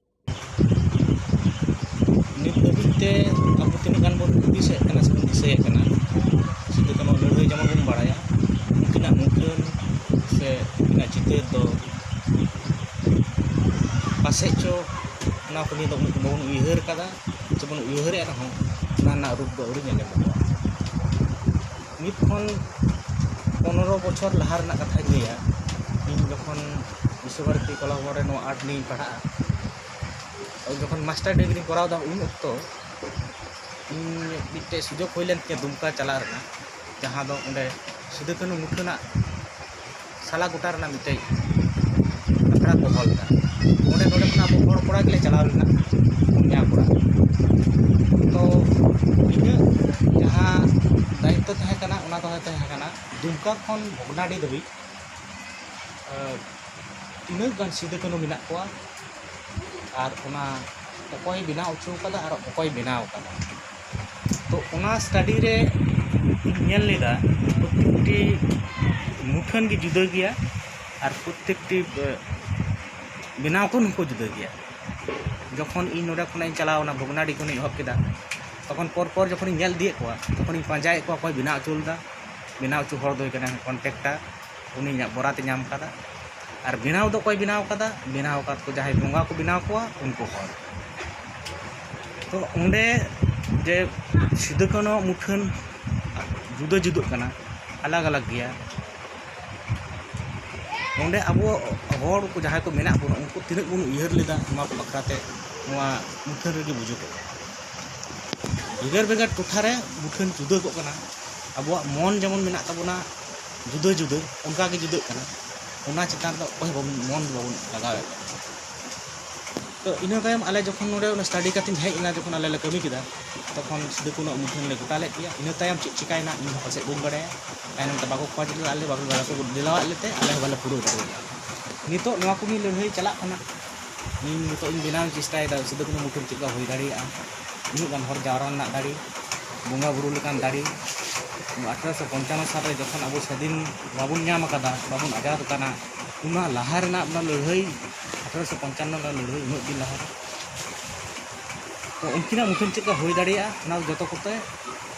ᱱᱤᱛ ᱫᱷᱟᱹᱵᱤᱡ ᱛᱮ ᱟᱵᱚ ᱛᱤᱱᱟᱹᱜ ᱜᱟᱱ ᱵᱚᱱ ᱦᱩᱫᱤᱥᱮᱫ ᱠᱟᱱᱟ ᱥᱮᱵᱚᱱ ᱫᱤᱥᱟᱹᱭᱮᱫ ᱠᱟᱱᱟ, ᱥᱤᱫᱩ ᱠᱟᱹᱱᱦᱩ ᱞᱟᱹᱲᱦᱟᱹᱭ ᱡᱮᱢᱚᱱ ᱵᱚᱱ ᱵᱟᱲᱟᱭᱟ, ᱩᱱᱠᱤᱱᱟᱜ ᱢᱩᱴᱷᱟᱹᱱ ᱥᱮ ᱩᱱᱠᱤᱱᱟᱜ ᱪᱤᱛᱟᱹᱨ ᱫᱚ ᱯᱟᱥᱮᱡ ᱪᱚ ᱚᱱᱟ ᱠᱚ ᱱᱤᱭᱮ ᱫᱚ ᱩᱱᱟᱹᱜ ᱵᱟᱵᱚᱱ ᱩᱭᱦᱟᱹᱨ ᱠᱟᱫᱟ, ᱥᱮᱵᱚᱱ ᱩᱭᱦᱟᱹᱨᱮᱫ ᱨᱮᱦᱚᱸ ᱚᱱᱟ ᱨᱮᱱᱟᱜ ᱨᱩᱯ ᱫᱚ ᱟᱹᱣᱨᱤ ᱧᱮᱞ ᱧᱟᱢᱚᱜᱼᱟ᱾ ᱱᱤᱛ ᱠᱷᱚᱱ ᱯᱚᱱᱨᱚ ᱵᱚᱪᱷᱚᱨ ᱞᱟᱦᱟ ᱨᱮᱱᱟᱜ ᱠᱟᱛᱷᱟᱧ ᱞᱟᱹᱭᱟ, ᱤᱧ ᱡᱚᱠᱷᱚᱱ ᱵᱤᱥᱥᱚ ᱵᱷᱟᱨᱚᱛᱤ ᱠᱚᱞᱟ ᱵᱷᱚᱵᱚᱱ ᱨᱮ ᱱᱚᱣᱟ ᱟᱨᱴ ᱱᱤᱭᱮᱧ ᱯᱟᱲᱦᱟᱜᱼᱟ, ᱡᱚᱠᱷᱚᱱ ᱢᱟᱥᱴᱟᱨ ᱰᱤᱜᱽᱨᱤᱧ ᱠᱚᱨᱟᱣ ᱮᱫᱟ, ᱩᱱ ᱚᱠᱛᱚ ᱤᱧ ᱢᱤᱫᱴᱮᱡ ᱥᱩᱡᱳᱜᱽ ᱦᱩᱭ ᱞᱮᱱ ᱛᱤᱧᱟᱹ ᱫᱩᱢᱠᱟ ᱪᱟᱞᱟᱜ ᱨᱮᱱᱟᱜ, ᱡᱟᱦᱟᱸ ᱫᱚ ᱚᱸᱰᱮ ᱥᱤᱫᱩ ᱠᱟᱹᱱᱦᱩ ᱢᱩᱴᱷᱟᱹᱱᱟᱜ ᱥᱟᱞᱟ ᱜᱚᱴᱟ ᱨᱮᱱᱟᱜ ᱢᱤᱫᱴᱮᱡ ᱟᱠᱷᱲᱟ ᱠᱚ ᱦᱚᱦᱚ ᱞᱮᱫᱟ᱾ ᱚᱸᱰᱮ ᱱᱚᱰᱮ ᱠᱷᱚᱱᱟᱜ ᱟᱵᱚ ᱦᱚᱲ ᱠᱚᱲᱟ ᱜᱮᱞᱮ ᱪᱟᱞᱟᱣ ᱞᱮᱱᱟ, ᱯᱩᱱᱭᱟ ᱠᱚᱲᱟ᱾ ᱛᱚ ᱤᱧᱟᱹᱜ ᱡᱟᱦᱟᱸ ᱫᱟᱭᱤᱛᱛᱚ ᱛᱟᱦᱮᱸ ᱠᱟᱱᱟ, ᱚᱱᱟ ᱫᱚ ᱦᱩᱭᱩᱜ ᱛᱟᱦᱮᱸ ᱠᱟᱱᱟ ᱫᱩᱢᱠᱟ ᱠᱷᱚᱱ ᱵᱷᱚᱜᱽᱱᱟᱰᱤ ᱫᱷᱟᱹᱵᱤᱡ ᱛᱤᱱᱟᱹᱜ ᱜᱟᱱ ᱥᱤᱫᱩ ᱠᱟᱹᱱᱦᱩ ᱢᱮᱱᱟᱜ ᱠᱚᱣᱟ ᱟᱨ ᱚᱱᱟ ᱚᱠᱚᱭ ᱵᱮᱱᱟᱣ ᱦᱚᱪᱚ ᱠᱟᱫᱟ ᱟᱨ ᱚᱠᱚᱭ ᱵᱮᱱᱟᱣ ᱠᱟᱫᱟ᱾ ᱛᱚ ᱚᱱᱟ ᱥᱴᱟᱰᱤ ᱨᱮ ᱤᱧ ᱧᱮᱞ ᱞᱮᱫᱟ, ᱯᱨᱚᱛᱮᱠᱴᱤ ᱢᱩᱴᱷᱟᱹᱱ ᱜᱮ ᱡᱩᱫᱟᱹ ᱜᱮᱭᱟ ᱟᱨ ᱯᱨᱚᱛᱮᱠᱴᱤ ᱵᱮᱱᱟᱣ ᱠᱚ ᱦᱚᱸᱠᱚ ᱡᱩᱫᱟᱹ ᱜᱮᱭᱟ᱾ ᱡᱚᱠᱷᱚᱱ ᱤᱧ ᱱᱚᱰᱮ ᱠᱷᱚᱱᱟᱜ ᱤᱧ ᱪᱟᱞᱟᱣ ᱮᱱᱟ, ᱵᱷᱚᱜᱽᱱᱟᱰᱤ ᱠᱷᱚᱱᱤᱧ ᱮᱦᱚᱵ ᱠᱮᱫᱟ, ᱛᱚᱠᱷᱚᱱ ᱯᱚᱨ ᱯᱚᱨ ᱡᱚᱠᱷᱚᱱᱤᱧ ᱧᱮᱞ ᱤᱫᱤᱭᱮᱫ ᱠᱚᱣᱟ, ᱛᱚᱠᱷᱚᱱᱤᱧ ᱯᱟᱸᱡᱟᱭᱮᱫ ᱠᱚᱣᱟ ᱚᱠᱚᱭ ᱵᱮᱱᱟᱣ ᱦᱚᱪᱚ ᱞᱮᱫᱟ᱾ ᱵᱮᱱᱟᱣ ᱦᱚᱪᱚ ᱦᱚᱲ ᱫᱚ ᱦᱩᱭ ᱠᱟᱱᱟ ᱠᱚᱱᱴᱨᱟᱠᱴᱟᱨ, ᱩᱱᱤ ᱤᱧᱟᱹᱜ ᱵᱚᱨᱟᱛ ᱮ ᱧᱟᱢ ᱠᱟᱫᱟ᱾ ᱟᱨ ᱵᱮᱱᱟᱣ ᱫᱚ ᱚᱠᱚᱭ ᱵᱮᱱᱟᱣ ᱠᱟᱫᱟ? ᱵᱮᱱᱟᱣ ᱟᱠᱟᱫ ᱠᱚ ᱡᱟᱦᱟᱸᱭ ᱵᱚᱸᱜᱟ ᱠᱚ ᱵᱮᱱᱟᱣ ᱠᱚᱣᱟ, ᱩᱱᱠᱩ ᱦᱚᱲ᱾ ᱛᱚ ᱚᱸᱰᱮ ᱡᱮ ᱥᱤᱫᱩ ᱠᱟᱹᱱᱦᱩ ᱢᱩᱴᱷᱟᱹᱱ ᱡᱩᱫᱟᱹ ᱡᱩᱫᱟᱹᱜ ᱠᱟᱱᱟ, ᱟᱞᱟᱜᱽ ᱟᱞᱟᱜᱽ ᱜᱮᱭᱟ, ᱚᱸᱰᱮ ᱟᱵᱚ ᱦᱚᱲ ᱠᱚ ᱡᱟᱦᱟᱸᱭ ᱠᱚ ᱢᱮᱱᱟᱜ ᱵᱚᱱᱟ, ᱩᱱᱠᱩ ᱛᱤᱱᱟᱹᱜ ᱵᱚᱱ ᱩᱭᱦᱟᱹᱨ ᱞᱮᱫᱟ ᱱᱚᱣᱟ ᱠᱚ ᱵᱟᱠᱷᱨᱟ ᱛᱮ, ᱱᱚᱣᱟ ᱢᱩᱴᱷᱟᱹᱱ ᱨᱮᱜᱮ ᱵᱩᱡᱩᱜᱚᱜ ᱠᱟᱱᱟ᱾ ᱵᱷᱮᱜᱟᱨ ᱵᱷᱮᱜᱟᱨ ᱴᱚᱴᱷᱟ ᱨᱮ ᱢᱩᱴᱷᱟᱹᱱ ᱡᱩᱫᱟᱹ ᱠᱚᱜ ᱠᱟᱱᱟ᱾ ᱟᱵᱚᱣᱟᱜ ᱢᱚᱱ ᱡᱮᱢᱚᱱ ᱢᱮᱱᱟᱜ ᱛᱟᱵᱚᱱᱟ ᱡᱩᱫᱟᱹ ᱡᱩᱫᱟᱹ, ᱚᱱᱠᱟ ᱜᱮ ᱡᱩᱫᱟᱹᱜ ᱠᱟᱱᱟ᱾ ᱚᱱᱟ ᱪᱮᱛᱟᱱ ᱨᱮ ᱚᱠᱚᱭ ᱦᱚᱸ ᱵᱟᱵᱚᱱ, ᱢᱚᱱ ᱫᱚ ᱵᱟᱵᱚᱱ ᱞᱟᱜᱟᱣᱮᱫ ᱠᱟᱱᱟ᱾ ᱛᱚ ᱤᱱᱟᱹ ᱛᱟᱭᱚᱢ ᱟᱞᱮ ᱡᱚᱠᱷᱚᱱ ᱱᱚᱰᱮ ᱚᱱᱟ ᱥᱴᱟᱰᱤ ᱠᱟᱛᱮᱧ ᱦᱮᱡ ᱮᱱᱟ, ᱡᱚᱠᱷᱚᱱ ᱟᱞᱮ ᱞᱮ ᱠᱟᱹᱢᱤ ᱠᱮᱫᱟ, ᱛᱚᱠᱷᱚᱱ ᱥᱤᱫᱩ ᱠᱟᱹᱱᱦᱩ ᱢᱩᱴᱷᱟᱹᱱ ᱞᱮ ᱜᱚᱴᱟ ᱞᱮᱫ ᱜᱮᱭᱟ᱾ ᱤᱱᱟᱹ ᱛᱟᱭᱚᱢ ᱪᱮᱫ ᱪᱤᱠᱟᱭᱮᱱᱟ ᱤᱧ ᱦᱚᱸ ᱯᱟᱥᱮᱡ ᱵᱟᱹᱧ ᱵᱟᱲᱟᱭᱟ᱾ ᱛᱟᱭᱱᱚᱢ ᱛᱮ ᱵᱟᱠᱚ ᱠᱷᱚᱡᱽ ᱞᱮᱫᱟ, ᱟᱞᱮ ᱵᱟᱠᱚ, ᱵᱟᱠᱚ ᱰᱮᱞᱟᱣᱟᱫ ᱞᱮᱛᱮ ᱟᱞᱮ ᱦᱚᱸ ᱵᱟᱞᱮ ᱯᱩᱨᱟᱹᱣ ᱫᱟᱲᱮᱭᱟᱫᱟ᱾ ᱱᱤᱛᱚᱜ ᱱᱚᱣᱟ ᱠᱚᱜᱮ ᱞᱟᱹᱲᱦᱟᱹᱭ ᱪᱟᱞᱟᱜ ᱠᱟᱱᱟ᱾ ᱤᱧ ᱱᱤᱛᱚᱜ ᱤᱧ ᱵᱮᱱᱟᱣ ᱤᱧ ᱪᱮᱥᱴᱟᱭᱮᱫᱟ, ᱥᱤᱫᱩ ᱠᱟᱹᱱᱦᱩ ᱢᱩᱴᱷᱟᱹᱱ ᱪᱮᱫ ᱞᱮᱠᱟ ᱦᱩᱭ ᱫᱟᱲᱮᱭᱟᱜᱼᱟ, ᱩᱱᱟᱹᱜ ᱜᱟᱱ ᱦᱚᱲ ᱡᱟᱣᱨᱟ ᱨᱮᱱᱟᱜ ᱫᱟᱲᱮ, ᱵᱚᱸᱜᱟ ᱵᱩᱨᱩ ᱞᱮᱠᱟᱱ ᱫᱟᱲᱮ᱾ ᱟᱴᱷᱨᱚᱥᱚ ᱯᱚᱧᱪᱟᱱᱱᱚ ᱥᱟᱞ ᱨᱮ ᱡᱚᱠᱷᱚᱱ ᱟᱵᱚ ᱥᱟᱹᱫᱷᱤᱱ ᱵᱟᱵᱚᱱ ᱧᱟᱢ ᱟᱠᱟᱫᱟ, ᱵᱟᱵᱚᱱ ᱟᱡᱟᱫ ᱟᱠᱟᱱᱟ, ᱚᱱᱟ ᱞᱟᱦᱟ ᱨᱮᱱᱟᱜ ᱚᱱᱟ ᱞᱟᱹᱲᱦᱟᱹᱭ, ᱟᱴᱷᱨᱚᱥᱚ ᱯᱚᱧᱪᱟᱱᱱᱚ ᱨᱮᱱᱟᱜ ᱞᱟᱹᱲᱦᱟᱹᱭ, ᱩᱱᱟᱹᱜ ᱫᱤᱱ ᱞᱟᱦᱟ ᱨᱮ᱾ ᱛᱚ ᱩᱱᱠᱤᱱᱟᱜ ᱢᱩᱴᱷᱟᱹᱱ ᱪᱮᱫ ᱞᱮᱠᱟ ᱦᱩᱭ ᱫᱟᱲᱮᱭᱟᱜᱼᱟ, ᱚᱱᱟ ᱡᱚᱛᱚ ᱠᱚᱛᱮ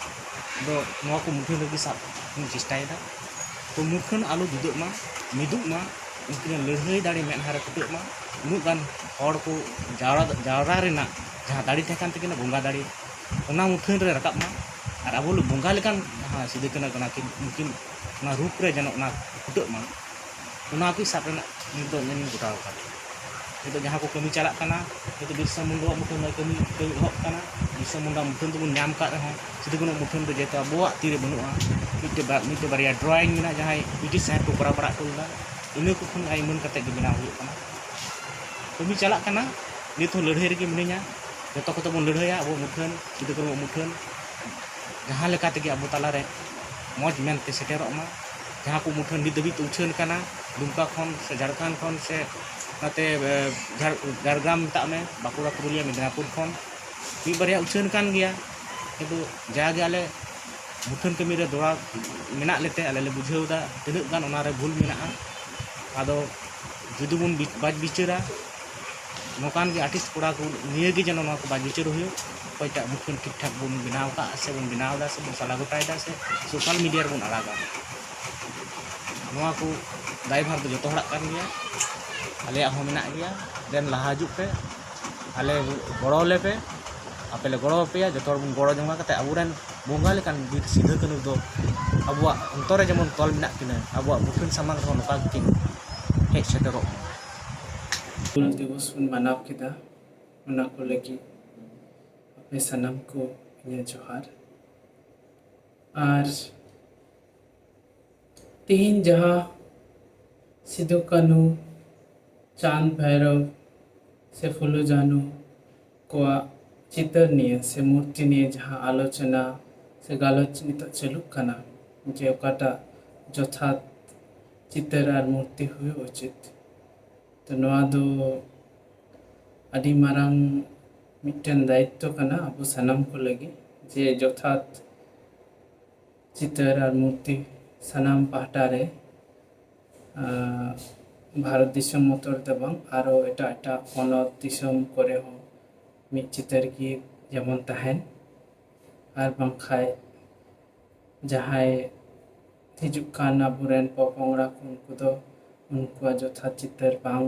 ᱫᱚ ᱱᱚᱣᱟ ᱠᱚ ᱢᱩᱴᱷᱟᱹᱱ ᱨᱮᱜᱮ ᱥᱟᱵ ᱵᱚᱱ ᱪᱮᱥᱴᱟᱭᱮᱫᱟ᱾ ᱛᱚ ᱢᱩᱴᱷᱟᱹᱱ ᱟᱞᱚ ᱫᱩᱫᱟᱹᱜ ᱢᱟ, ᱢᱤᱫᱚᱜ ᱢᱟ, ᱩᱱᱠᱤᱱᱟᱜ ᱞᱟᱹᱲᱦᱟᱹᱭ ᱫᱟᱲᱮ ᱢᱮᱫᱦᱟ ᱨᱮ ᱯᱷᱩᱴᱟᱹᱜ ᱢᱟ, ᱩᱱᱟᱹᱜ ᱜᱟᱱ ᱦᱚᱲ ᱠᱚ ᱡᱟᱣᱨᱟ, ᱡᱟᱣᱨᱟ ᱨᱮᱱᱟᱜ ᱡᱟᱦᱟᱸ ᱫᱟᱲᱮ ᱛᱟᱦᱮᱸ ᱠᱟᱱ ᱛᱟᱹᱠᱤᱱᱟ, ᱵᱚᱸᱜᱟ ᱫᱟᱲᱮ, ᱚᱱᱟ ᱢᱩᱴᱷᱟᱹᱱ ᱨᱮ ᱨᱟᱠᱟᱵ ᱢᱟ᱾ ᱟᱨ ᱟᱵᱚ ᱵᱚᱸᱜᱟ ᱞᱮᱠᱟᱱ ᱡᱟᱦᱟᱸ ᱥᱤᱫᱩ ᱠᱟᱹᱱᱦᱩ ᱠᱟᱱᱟ ᱠᱤᱱ, ᱩᱱᱠᱤᱱ ᱚᱱᱟ ᱨᱩᱯ ᱨᱮ ᱡᱮᱱᱚ ᱚᱱᱟ ᱯᱷᱩᱴᱟᱹᱜ ᱢᱟ, ᱚᱱᱟ ᱠᱚ ᱥᱟᱵ ᱨᱮᱱᱟᱜ ᱱᱤᱛ ᱫᱚ ᱤᱧ ᱜᱚᱴᱟᱣ ᱟᱠᱟᱫᱟ᱾ ᱱᱤᱛᱚᱜ ᱡᱟᱦᱟᱸ ᱠᱚ ᱠᱟᱹᱢᱤ ᱪᱟᱞᱟᱜ ᱠᱟᱱᱟ, ᱱᱤᱛᱚᱜ ᱵᱤᱨᱥᱟ ᱢᱩᱱᱰᱟᱣᱟᱜ ᱢᱩᱴᱷᱟᱹᱱ ᱱᱚᱜᱼᱚᱭ ᱠᱟᱹᱢᱤ, ᱠᱟᱹᱢᱤ ᱮᱦᱚᱵ ᱠᱟᱱᱟ᱾ ᱵᱤᱨᱥᱟ ᱢᱩᱱᱰᱟ ᱢᱩᱴᱷᱟᱹᱱ ᱫᱚᱵᱚᱱ ᱧᱟᱢ ᱟᱠᱟᱫ ᱨᱮᱦᱚᱸ, ᱥᱤᱫᱩ ᱠᱟᱹᱱᱦᱩ ᱢᱩᱴᱷᱟᱹᱱ ᱫᱚ ᱡᱮᱦᱮᱛᱩ ᱟᱵᱚᱣᱟᱜ ᱛᱤᱨᱮ ᱵᱟᱹᱱᱩᱜᱼᱟ, ᱢᱤᱫᱴᱮᱡ ᱵᱟ-, ᱢᱤᱫᱴᱮᱡ ᱵᱟᱨᱭᱟ ᱰᱨᱚᱭᱤᱝ ᱢᱮᱱᱟᱜᱼᱟ, ᱡᱟᱦᱟᱸᱭ ᱵᱨᱤᱴᱤᱥ ᱥᱟᱦᱮᱵᱽ ᱠᱚ ᱠᱚᱨᱟᱣ ᱵᱟᱲᱟ ᱦᱚᱴᱚ ᱞᱮᱫᱟ, ᱤᱱᱟᱹ ᱠᱚ ᱠᱷᱚᱱ ᱟᱭᱢᱟᱹᱱ ᱠᱟᱛᱮ ᱜᱮ ᱵᱮᱱᱟᱣ ᱦᱩᱭᱩᱜ ᱠᱟᱱᱟ᱾ ᱠᱟᱹᱢᱤ ᱪᱟᱞᱟᱜ ᱠᱟᱱᱟ, ᱱᱤᱛ ᱦᱚᱸ ᱞᱟᱹᱲᱦᱟᱹᱭ ᱨᱮᱜᱮ ᱢᱤᱱᱟᱹᱧᱟ᱾ ᱡᱚᱛᱚ ᱠᱚᱛᱮ ᱵᱚᱱ ᱞᱟᱹᱲᱦᱟᱹᱭᱟ, ᱟᱵᱚ ᱢᱩᱴᱷᱟᱹᱱ, ᱥᱤᱫᱩ ᱠᱟᱹᱱᱦᱩ ᱢᱩᱴᱷᱟᱹᱱ ᱡᱟᱦᱟᱸ ᱞᱮᱠᱟ ᱛᱮᱜᱮ ᱟᱵᱚ ᱛᱟᱞᱟᱨᱮ ᱢᱚᱡᱽ ᱢᱮᱱᱛᱮ ᱥᱮᱴᱮᱨᱚᱜ ᱢᱟ᱾ ᱡᱟᱦᱟᱸ ᱠᱚ ᱢᱩᱴᱷᱟᱹᱱ ᱱᱤᱛ ᱫᱷᱟᱹᱵᱤᱡ ᱛᱮ ᱩᱪᱷᱟᱹᱱ ᱠᱟᱱᱟ, ᱫᱩᱢᱠᱟ ᱠᱷᱚᱱ ᱥᱮ ᱡᱷᱟᱲᱠᱷᱚᱸᱰ ᱠᱷᱚᱱ ᱥᱮ ᱱᱚᱛᱮ, ᱮ, ᱡᱷᱟᱲ-, ᱡᱷᱟᱲᱜᱨᱟᱢ ᱢᱮᱛᱟᱜ ᱢᱮ, ᱵᱟᱸᱠᱩᱲᱟ, ᱯᱩᱨᱩᱞᱤᱭᱟᱹ, ᱢᱮᱫᱽᱱᱟᱯᱩᱨ ᱠᱷᱚᱱ ᱢᱤᱫ ᱵᱟᱨᱭᱟ ᱩᱪᱷᱟᱹᱱ ᱠᱟᱱ ᱜᱮᱭᱟ, ᱠᱤᱱᱛᱩ ᱡᱟᱜᱮ ᱟᱞᱮ ᱢᱩᱴᱷᱟᱹᱱ ᱠᱟᱹᱢᱤ ᱨᱮ ᱡᱚᱲᱟᱣ ᱢᱮᱱᱟᱜ ᱞᱮᱛᱮ ᱟᱞᱮ ᱞᱮ ᱵᱩᱡᱷᱟᱹᱣ ᱮᱫᱟ ᱛᱤᱱᱟᱹᱜ ᱜᱟᱱ ᱚᱱᱟ ᱨᱮ ᱵᱷᱩᱞ ᱢᱮᱱᱟᱜᱼᱟ᱾ ᱟᱫᱚ ᱡᱩᱫᱤ ᱵᱚᱱ ᱵᱤ-, ᱵᱟᱡᱽ ᱵᱤᱪᱟᱹᱨᱟ, ᱱᱚᱝᱠᱟᱱ ᱜᱮ ᱟᱨᱴᱤᱥᱴ ᱠᱚᱲᱟ ᱠᱚ ᱱᱤᱭᱟᱹ ᱜᱮ ᱡᱮᱱᱚ ᱱᱚᱣᱟ ᱠᱚ ᱵᱟᱡᱽ ᱵᱤᱪᱟᱹᱨ ᱦᱩᱭᱩᱜ, ᱚᱠᱚᱭᱴᱟᱜ ᱢᱩᱴᱷᱟᱹᱱ ᱴᱷᱤᱠ ᱴᱷᱟᱠ ᱵᱚᱱ ᱵᱮᱱᱟᱣ ᱟᱠᱟᱫ ᱥᱮ ᱵᱚᱱ ᱵᱮᱱᱟᱣ ᱮᱫᱟ ᱥᱮ ᱵᱚᱱ ᱥᱟᱞᱟ ᱜᱚᱴᱟᱭᱮᱫᱟ ᱥᱮ ᱥᱳᱥᱟᱞ ᱢᱤᱰᱤᱭᱟ ᱨᱮᱵᱚᱱ ᱟᱲᱟᱜᱟ᱾ ᱱᱚᱣᱟ ᱠᱚ ᱫᱟᱭᱵᱷᱟᱨ ᱫᱚ ᱡᱚᱛᱚ ᱦᱚᱲᱟᱜ ᱠᱟᱱ ᱜᱮᱭᱟ, ᱟᱞᱮᱭᱟᱜ ᱦᱚᱸ ᱢᱮᱱᱟᱜ ᱜᱮᱭᱟ᱾ ᱫᱮᱱ ᱞᱟᱦᱟ ᱦᱤᱡᱩᱜ ᱯᱮ, ᱟᱞᱮ ᱜᱚᱲᱚ ᱟᱞᱮ ᱯᱮ, ᱟᱯᱮ ᱞᱮ ᱜᱚᱲᱚ ᱟᱯᱮᱭᱟ᱾ ᱡᱚᱛᱚ ᱦᱚᱲ ᱵᱚᱱ ᱜᱚᱲᱚ ᱡᱚᱝᱟ, ᱠᱟᱛᱮ ᱟᱵᱚᱨᱮᱱ ᱵᱚᱸᱜᱟ ᱞᱮᱠᱟᱱ ᱵᱤᱨ ᱥᱤᱫᱷᱟᱹ ᱠᱟᱹᱱᱦᱩ ᱫᱚ ᱟᱵᱚᱣᱟᱜ ᱚᱱᱛᱚᱨ ᱨᱮ ᱡᱮᱢᱚᱱ ᱛᱚᱞ ᱢᱮᱱᱟᱜ ᱠᱤᱱᱟ, ᱟᱵᱚᱣᱟᱜ ᱢᱩᱴᱷᱟᱹᱱ ᱥᱟᱢᱟᱝ ᱨᱮᱦᱚᱸ ᱱᱚᱝᱠᱟ ᱜᱮᱠᱤᱱ ᱦᱮᱡ ᱥᱮᱴᱮᱨᱚᱜ ᱢᱟ᱾ ᱦᱩᱞ ᱫᱤᱵᱚᱥ ᱵᱚᱱ ᱢᱟᱱᱟᱣ ᱠᱮᱫᱟ, ᱚᱱᱟ ᱠᱚ ᱞᱟᱹᱜᱤᱫ ᱟᱯᱮ ᱥᱟᱱᱟᱢ ᱠᱚ ᱤᱧᱟᱹᱜ ᱡᱚᱦᱟᱨ᱾ ᱟᱨ ᱛᱮᱦᱮᱧ ᱡᱟᱦᱟᱸ ᱥᱤᱫᱩ ᱠᱟᱹᱱᱦᱩ, ᱪᱟᱸᱫᱽ ᱵᱷᱟᱭᱨᱚᱵ ᱥᱮ ᱯᱷᱩᱞᱳ ᱡᱷᱟᱱᱳ ᱠᱚᱣᱟᱜ ᱪᱤᱛᱟᱹᱨ ᱱᱤᱭᱮ ᱥᱮ ᱢᱩᱨᱛᱤ ᱱᱤᱭᱮ ᱡᱟᱦᱟᱸ ᱟᱞᱳᱪᱚᱱᱟ ᱥᱮ ᱜᱟᱞᱚᱪ ᱱᱤᱛᱚᱜ ᱪᱟᱹᱞᱩᱜ ᱠᱟᱱᱟ, ᱡᱮ ᱚᱠᱟᱴᱟᱜ ᱡᱚᱛᱷᱟᱛ ᱪᱤᱛᱟᱹᱨ ᱟᱨ ᱢᱩᱨᱛᱤ ᱦᱩᱭᱩᱜ ᱩᱪᱤᱛ, ᱱᱚᱣᱟ ᱫᱚ ᱟᱹᱰᱤ ᱢᱟᱨᱟᱝ ᱢᱤᱫᱴᱮᱱ ᱫᱟᱭᱤᱛᱛᱚ ᱠᱟᱱᱟ ᱟᱵᱚ ᱥᱟᱱᱟᱢ ᱠᱚ ᱞᱟᱹᱜᱤᱫ, ᱡᱮ ᱡᱚᱛᱷᱟᱛ ᱪᱤᱛᱟᱹᱨ ᱟᱨ ᱢᱩᱨᱛᱤ ᱥᱟᱱᱟᱢ ᱯᱟᱦᱴᱟ ᱨᱮ, ᱟᱸ, ᱵᱷᱟᱨᱚᱛ ᱫᱤᱥᱚᱢ ᱢᱚᱛᱚ ᱨᱮᱫᱚ ᱵᱟᱝ, ᱟᱨᱚ ᱮᱴᱟᱜ ᱮᱴᱟᱜ ᱯᱚᱱᱚᱛ ᱫᱤᱥᱚᱢ ᱠᱚᱨᱮ ᱦᱚᱸ ᱢᱤᱫ ᱪᱤᱛᱟᱹᱨ ᱜᱮ ᱡᱮᱢᱚᱱ ᱛᱟᱦᱮᱱ, ᱟᱨ ᱵᱟᱝᱠᱷᱟᱡ ᱡᱟᱦᱟᱸᱭ ᱦᱤᱡᱩᱜ ᱠᱟᱱ ᱟᱵᱚᱨᱮᱱ ᱯᱚᱯᱚᱝᱲᱟ ᱠᱚ, ᱩᱱᱠᱩ ᱫᱚ ᱩᱱᱠᱩᱣᱟᱜ ᱡᱚᱛᱷᱟᱛ ᱪᱤᱛᱟᱹᱨ ᱵᱟᱝ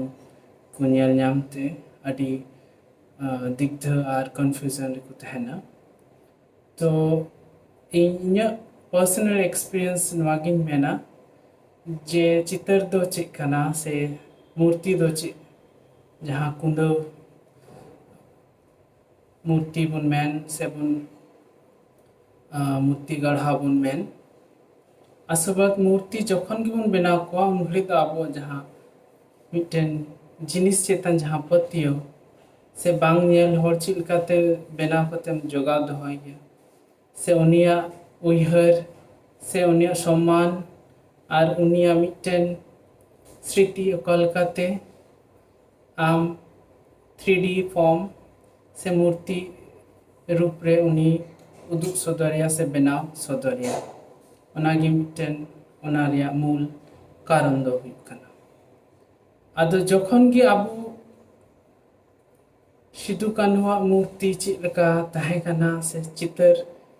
ᱠᱚ ᱧᱮᱞ ᱧᱟᱢ ᱛᱮ ᱟᱹᱰᱤ, ᱟᱸ, ᱫᱤᱜᱽᱫᱷᱟᱹ ᱟᱨ confusion ᱨᱮᱠᱚ ᱛᱟᱦᱮᱱᱟ᱾ ᱛᱚ ᱤᱧ, ᱤᱧᱟᱹᱜ personal experience ᱱᱚᱣᱟᱜᱤᱧ ᱢᱮᱱᱟ ᱡᱮ ᱪᱤᱛᱟᱹᱨ ᱫᱚ ᱪᱮᱫ ᱠᱟᱱᱟ ᱥᱮ ᱢᱩᱨᱛᱤ ᱫᱚ ᱪᱮᱫ, ᱡᱟᱦᱟᱸ ᱠᱩᱸᱫᱟᱹᱣ ᱢᱩᱨᱛᱤ ᱵᱚᱱ ᱢᱮᱱ ᱥᱮᱵᱚᱱ, ᱟᱸ, ᱢᱩᱨᱛᱤ ᱜᱟᱲᱦᱟᱣ ᱵᱚᱱ ᱢᱮᱱ, ᱟᱥᱚᱞ ᱢᱩᱨᱛᱤ ᱡᱚᱠᱷᱚᱱ ᱜᱮᱵᱚᱱ ᱵᱮᱱᱟᱣ ᱠᱚᱣᱟ, ᱩᱱ ᱜᱷᱟᱹᱲᱤᱡ ᱫᱚ ᱟᱵᱚ ᱡᱟᱦᱟᱸ ᱢᱤᱫᱴᱮᱱ ᱡᱤᱱᱤᱥ ᱪᱮᱛᱟᱱ ᱡᱟᱦᱟᱸ ᱯᱟᱹᱛᱭᱟᱹᱣ ᱥᱮ ᱵᱟᱝ ᱧᱮᱞ ᱦᱚᱲ ᱪᱮᱫ ᱞᱮᱠᱟᱛᱮ ᱵᱮᱱᱟᱣ ᱠᱟᱛᱮᱢ ᱡᱚᱜᱟᱣ ᱫᱚᱦᱚᱭᱮᱭᱟ, ᱥᱮ ᱩᱱᱤᱭᱟᱜ ᱩᱭᱦᱟᱹᱨ ᱥᱮ ᱩᱱᱤᱭᱟᱜ ᱥᱚᱢᱢᱟᱱ ᱟᱨ ᱩᱱᱤᱭᱟᱜ ᱢᱤᱫᱴᱮᱱ ᱥᱨᱤᱛᱤ ᱚᱠᱟ ᱞᱮᱠᱟᱛᱮ ᱟᱢ three D form ᱥᱮ ᱢᱩᱨᱛᱤ ᱨᱩᱯ ᱨᱮ ᱩᱱᱤ ᱩᱫᱩᱜ ᱥᱚᱫᱚᱨᱮᱭᱟ ᱥᱮ ᱵᱮᱱᱟᱣ ᱥᱚᱫᱚᱨᱮᱭᱟ᱾ ᱚᱱᱟᱜᱮ ᱢᱤᱫᱴᱮᱱ ᱚᱱᱟ ᱨᱮᱭᱟᱜ ᱢᱩᱞ ᱠᱟᱨᱚᱱ ᱫᱚ ᱦᱩᱭᱩᱜ ᱠᱟᱱᱟ᱾ ᱟᱫᱚ ᱡᱚᱠᱷᱚᱱ ᱜᱮ ᱟᱵᱚ ᱥᱤᱫᱩ ᱠᱟᱹᱱᱦᱩᱣᱟᱜ ᱢᱩᱨᱛᱤ ᱪᱮᱫ ᱞᱮᱠᱟ ᱛᱟᱦᱮᱸ ᱠᱟᱱᱟ ᱥᱮ ᱪᱤᱛᱟᱹᱨ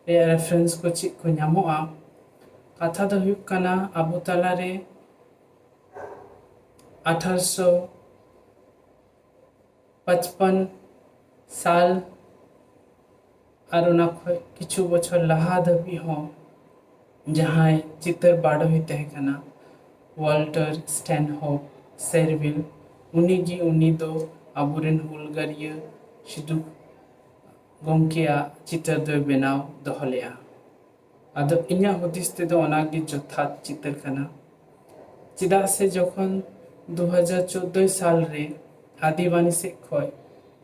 ᱨᱮᱭᱟᱜ reference ᱠᱚ ᱪᱮᱫ ᱠᱚ ᱧᱟᱢᱚᱜᱼᱟ, ᱠᱟᱛᱷᱟ ᱫᱚ ᱦᱩᱭᱩᱜ ᱠᱟᱱᱟ ᱟᱵᱚ ᱛᱟᱞᱟᱨᱮ ᱟᱴᱷᱟᱨᱚᱥᱚ ᱯᱟᱸᱪᱯᱟᱱ ᱥᱟᱞ ᱟᱨ ᱚᱱᱟ ᱠᱷᱚᱱ ᱠᱤᱪᱷᱩ ᱵᱚᱪᱷᱚᱨ ᱞᱟᱦᱟ ᱫᱷᱟᱹᱵᱤᱡ ᱦᱚᱸ ᱡᱟᱦᱟᱸᱭ ᱪᱤᱛᱟᱹᱨ ᱵᱟᱰᱚᱦᱤ ᱛᱟᱦᱮᱸ ᱠᱟᱱᱟ, ᱣᱟᱞᱴᱟᱨ ᱥᱴᱮᱱᱦᱳᱯ ᱥᱮᱨᱵᱷᱤᱞ, ᱩᱱᱤᱜᱮ, ᱩᱱᱤ ᱫᱚ ᱟᱵᱚᱨᱮᱱ ᱦᱩᱞᱜᱟᱹᱨᱤᱭᱟᱹ ᱥᱤᱫᱩ ᱜᱚᱢᱠᱮᱭᱟᱜ ᱪᱤᱛᱟᱹᱨ ᱫᱚᱭ ᱵᱮᱱᱟᱣ ᱫᱚᱦᱚ ᱞᱮᱫᱼᱟ᱾ ᱟᱫᱚ ᱤᱧᱟᱹᱜ ᱦᱩᱫᱤᱥ ᱛᱮᱫᱚ ᱚᱱᱟᱜᱮ ᱡᱚᱛᱷᱟᱛ ᱪᱤᱛᱟᱹᱨ ᱠᱟᱱᱟ᱾ ᱪᱮᱫᱟᱜ ᱥᱮ ᱡᱚᱠᱷᱚᱱ ᱫᱩ ᱦᱟᱡᱟᱨ ᱪᱳᱫᱽᱫᱳ ᱥᱟᱞ ᱨᱮ ᱟᱫᱤᱵᱟᱱᱤ ᱥᱮᱫ ᱠᱷᱚᱱ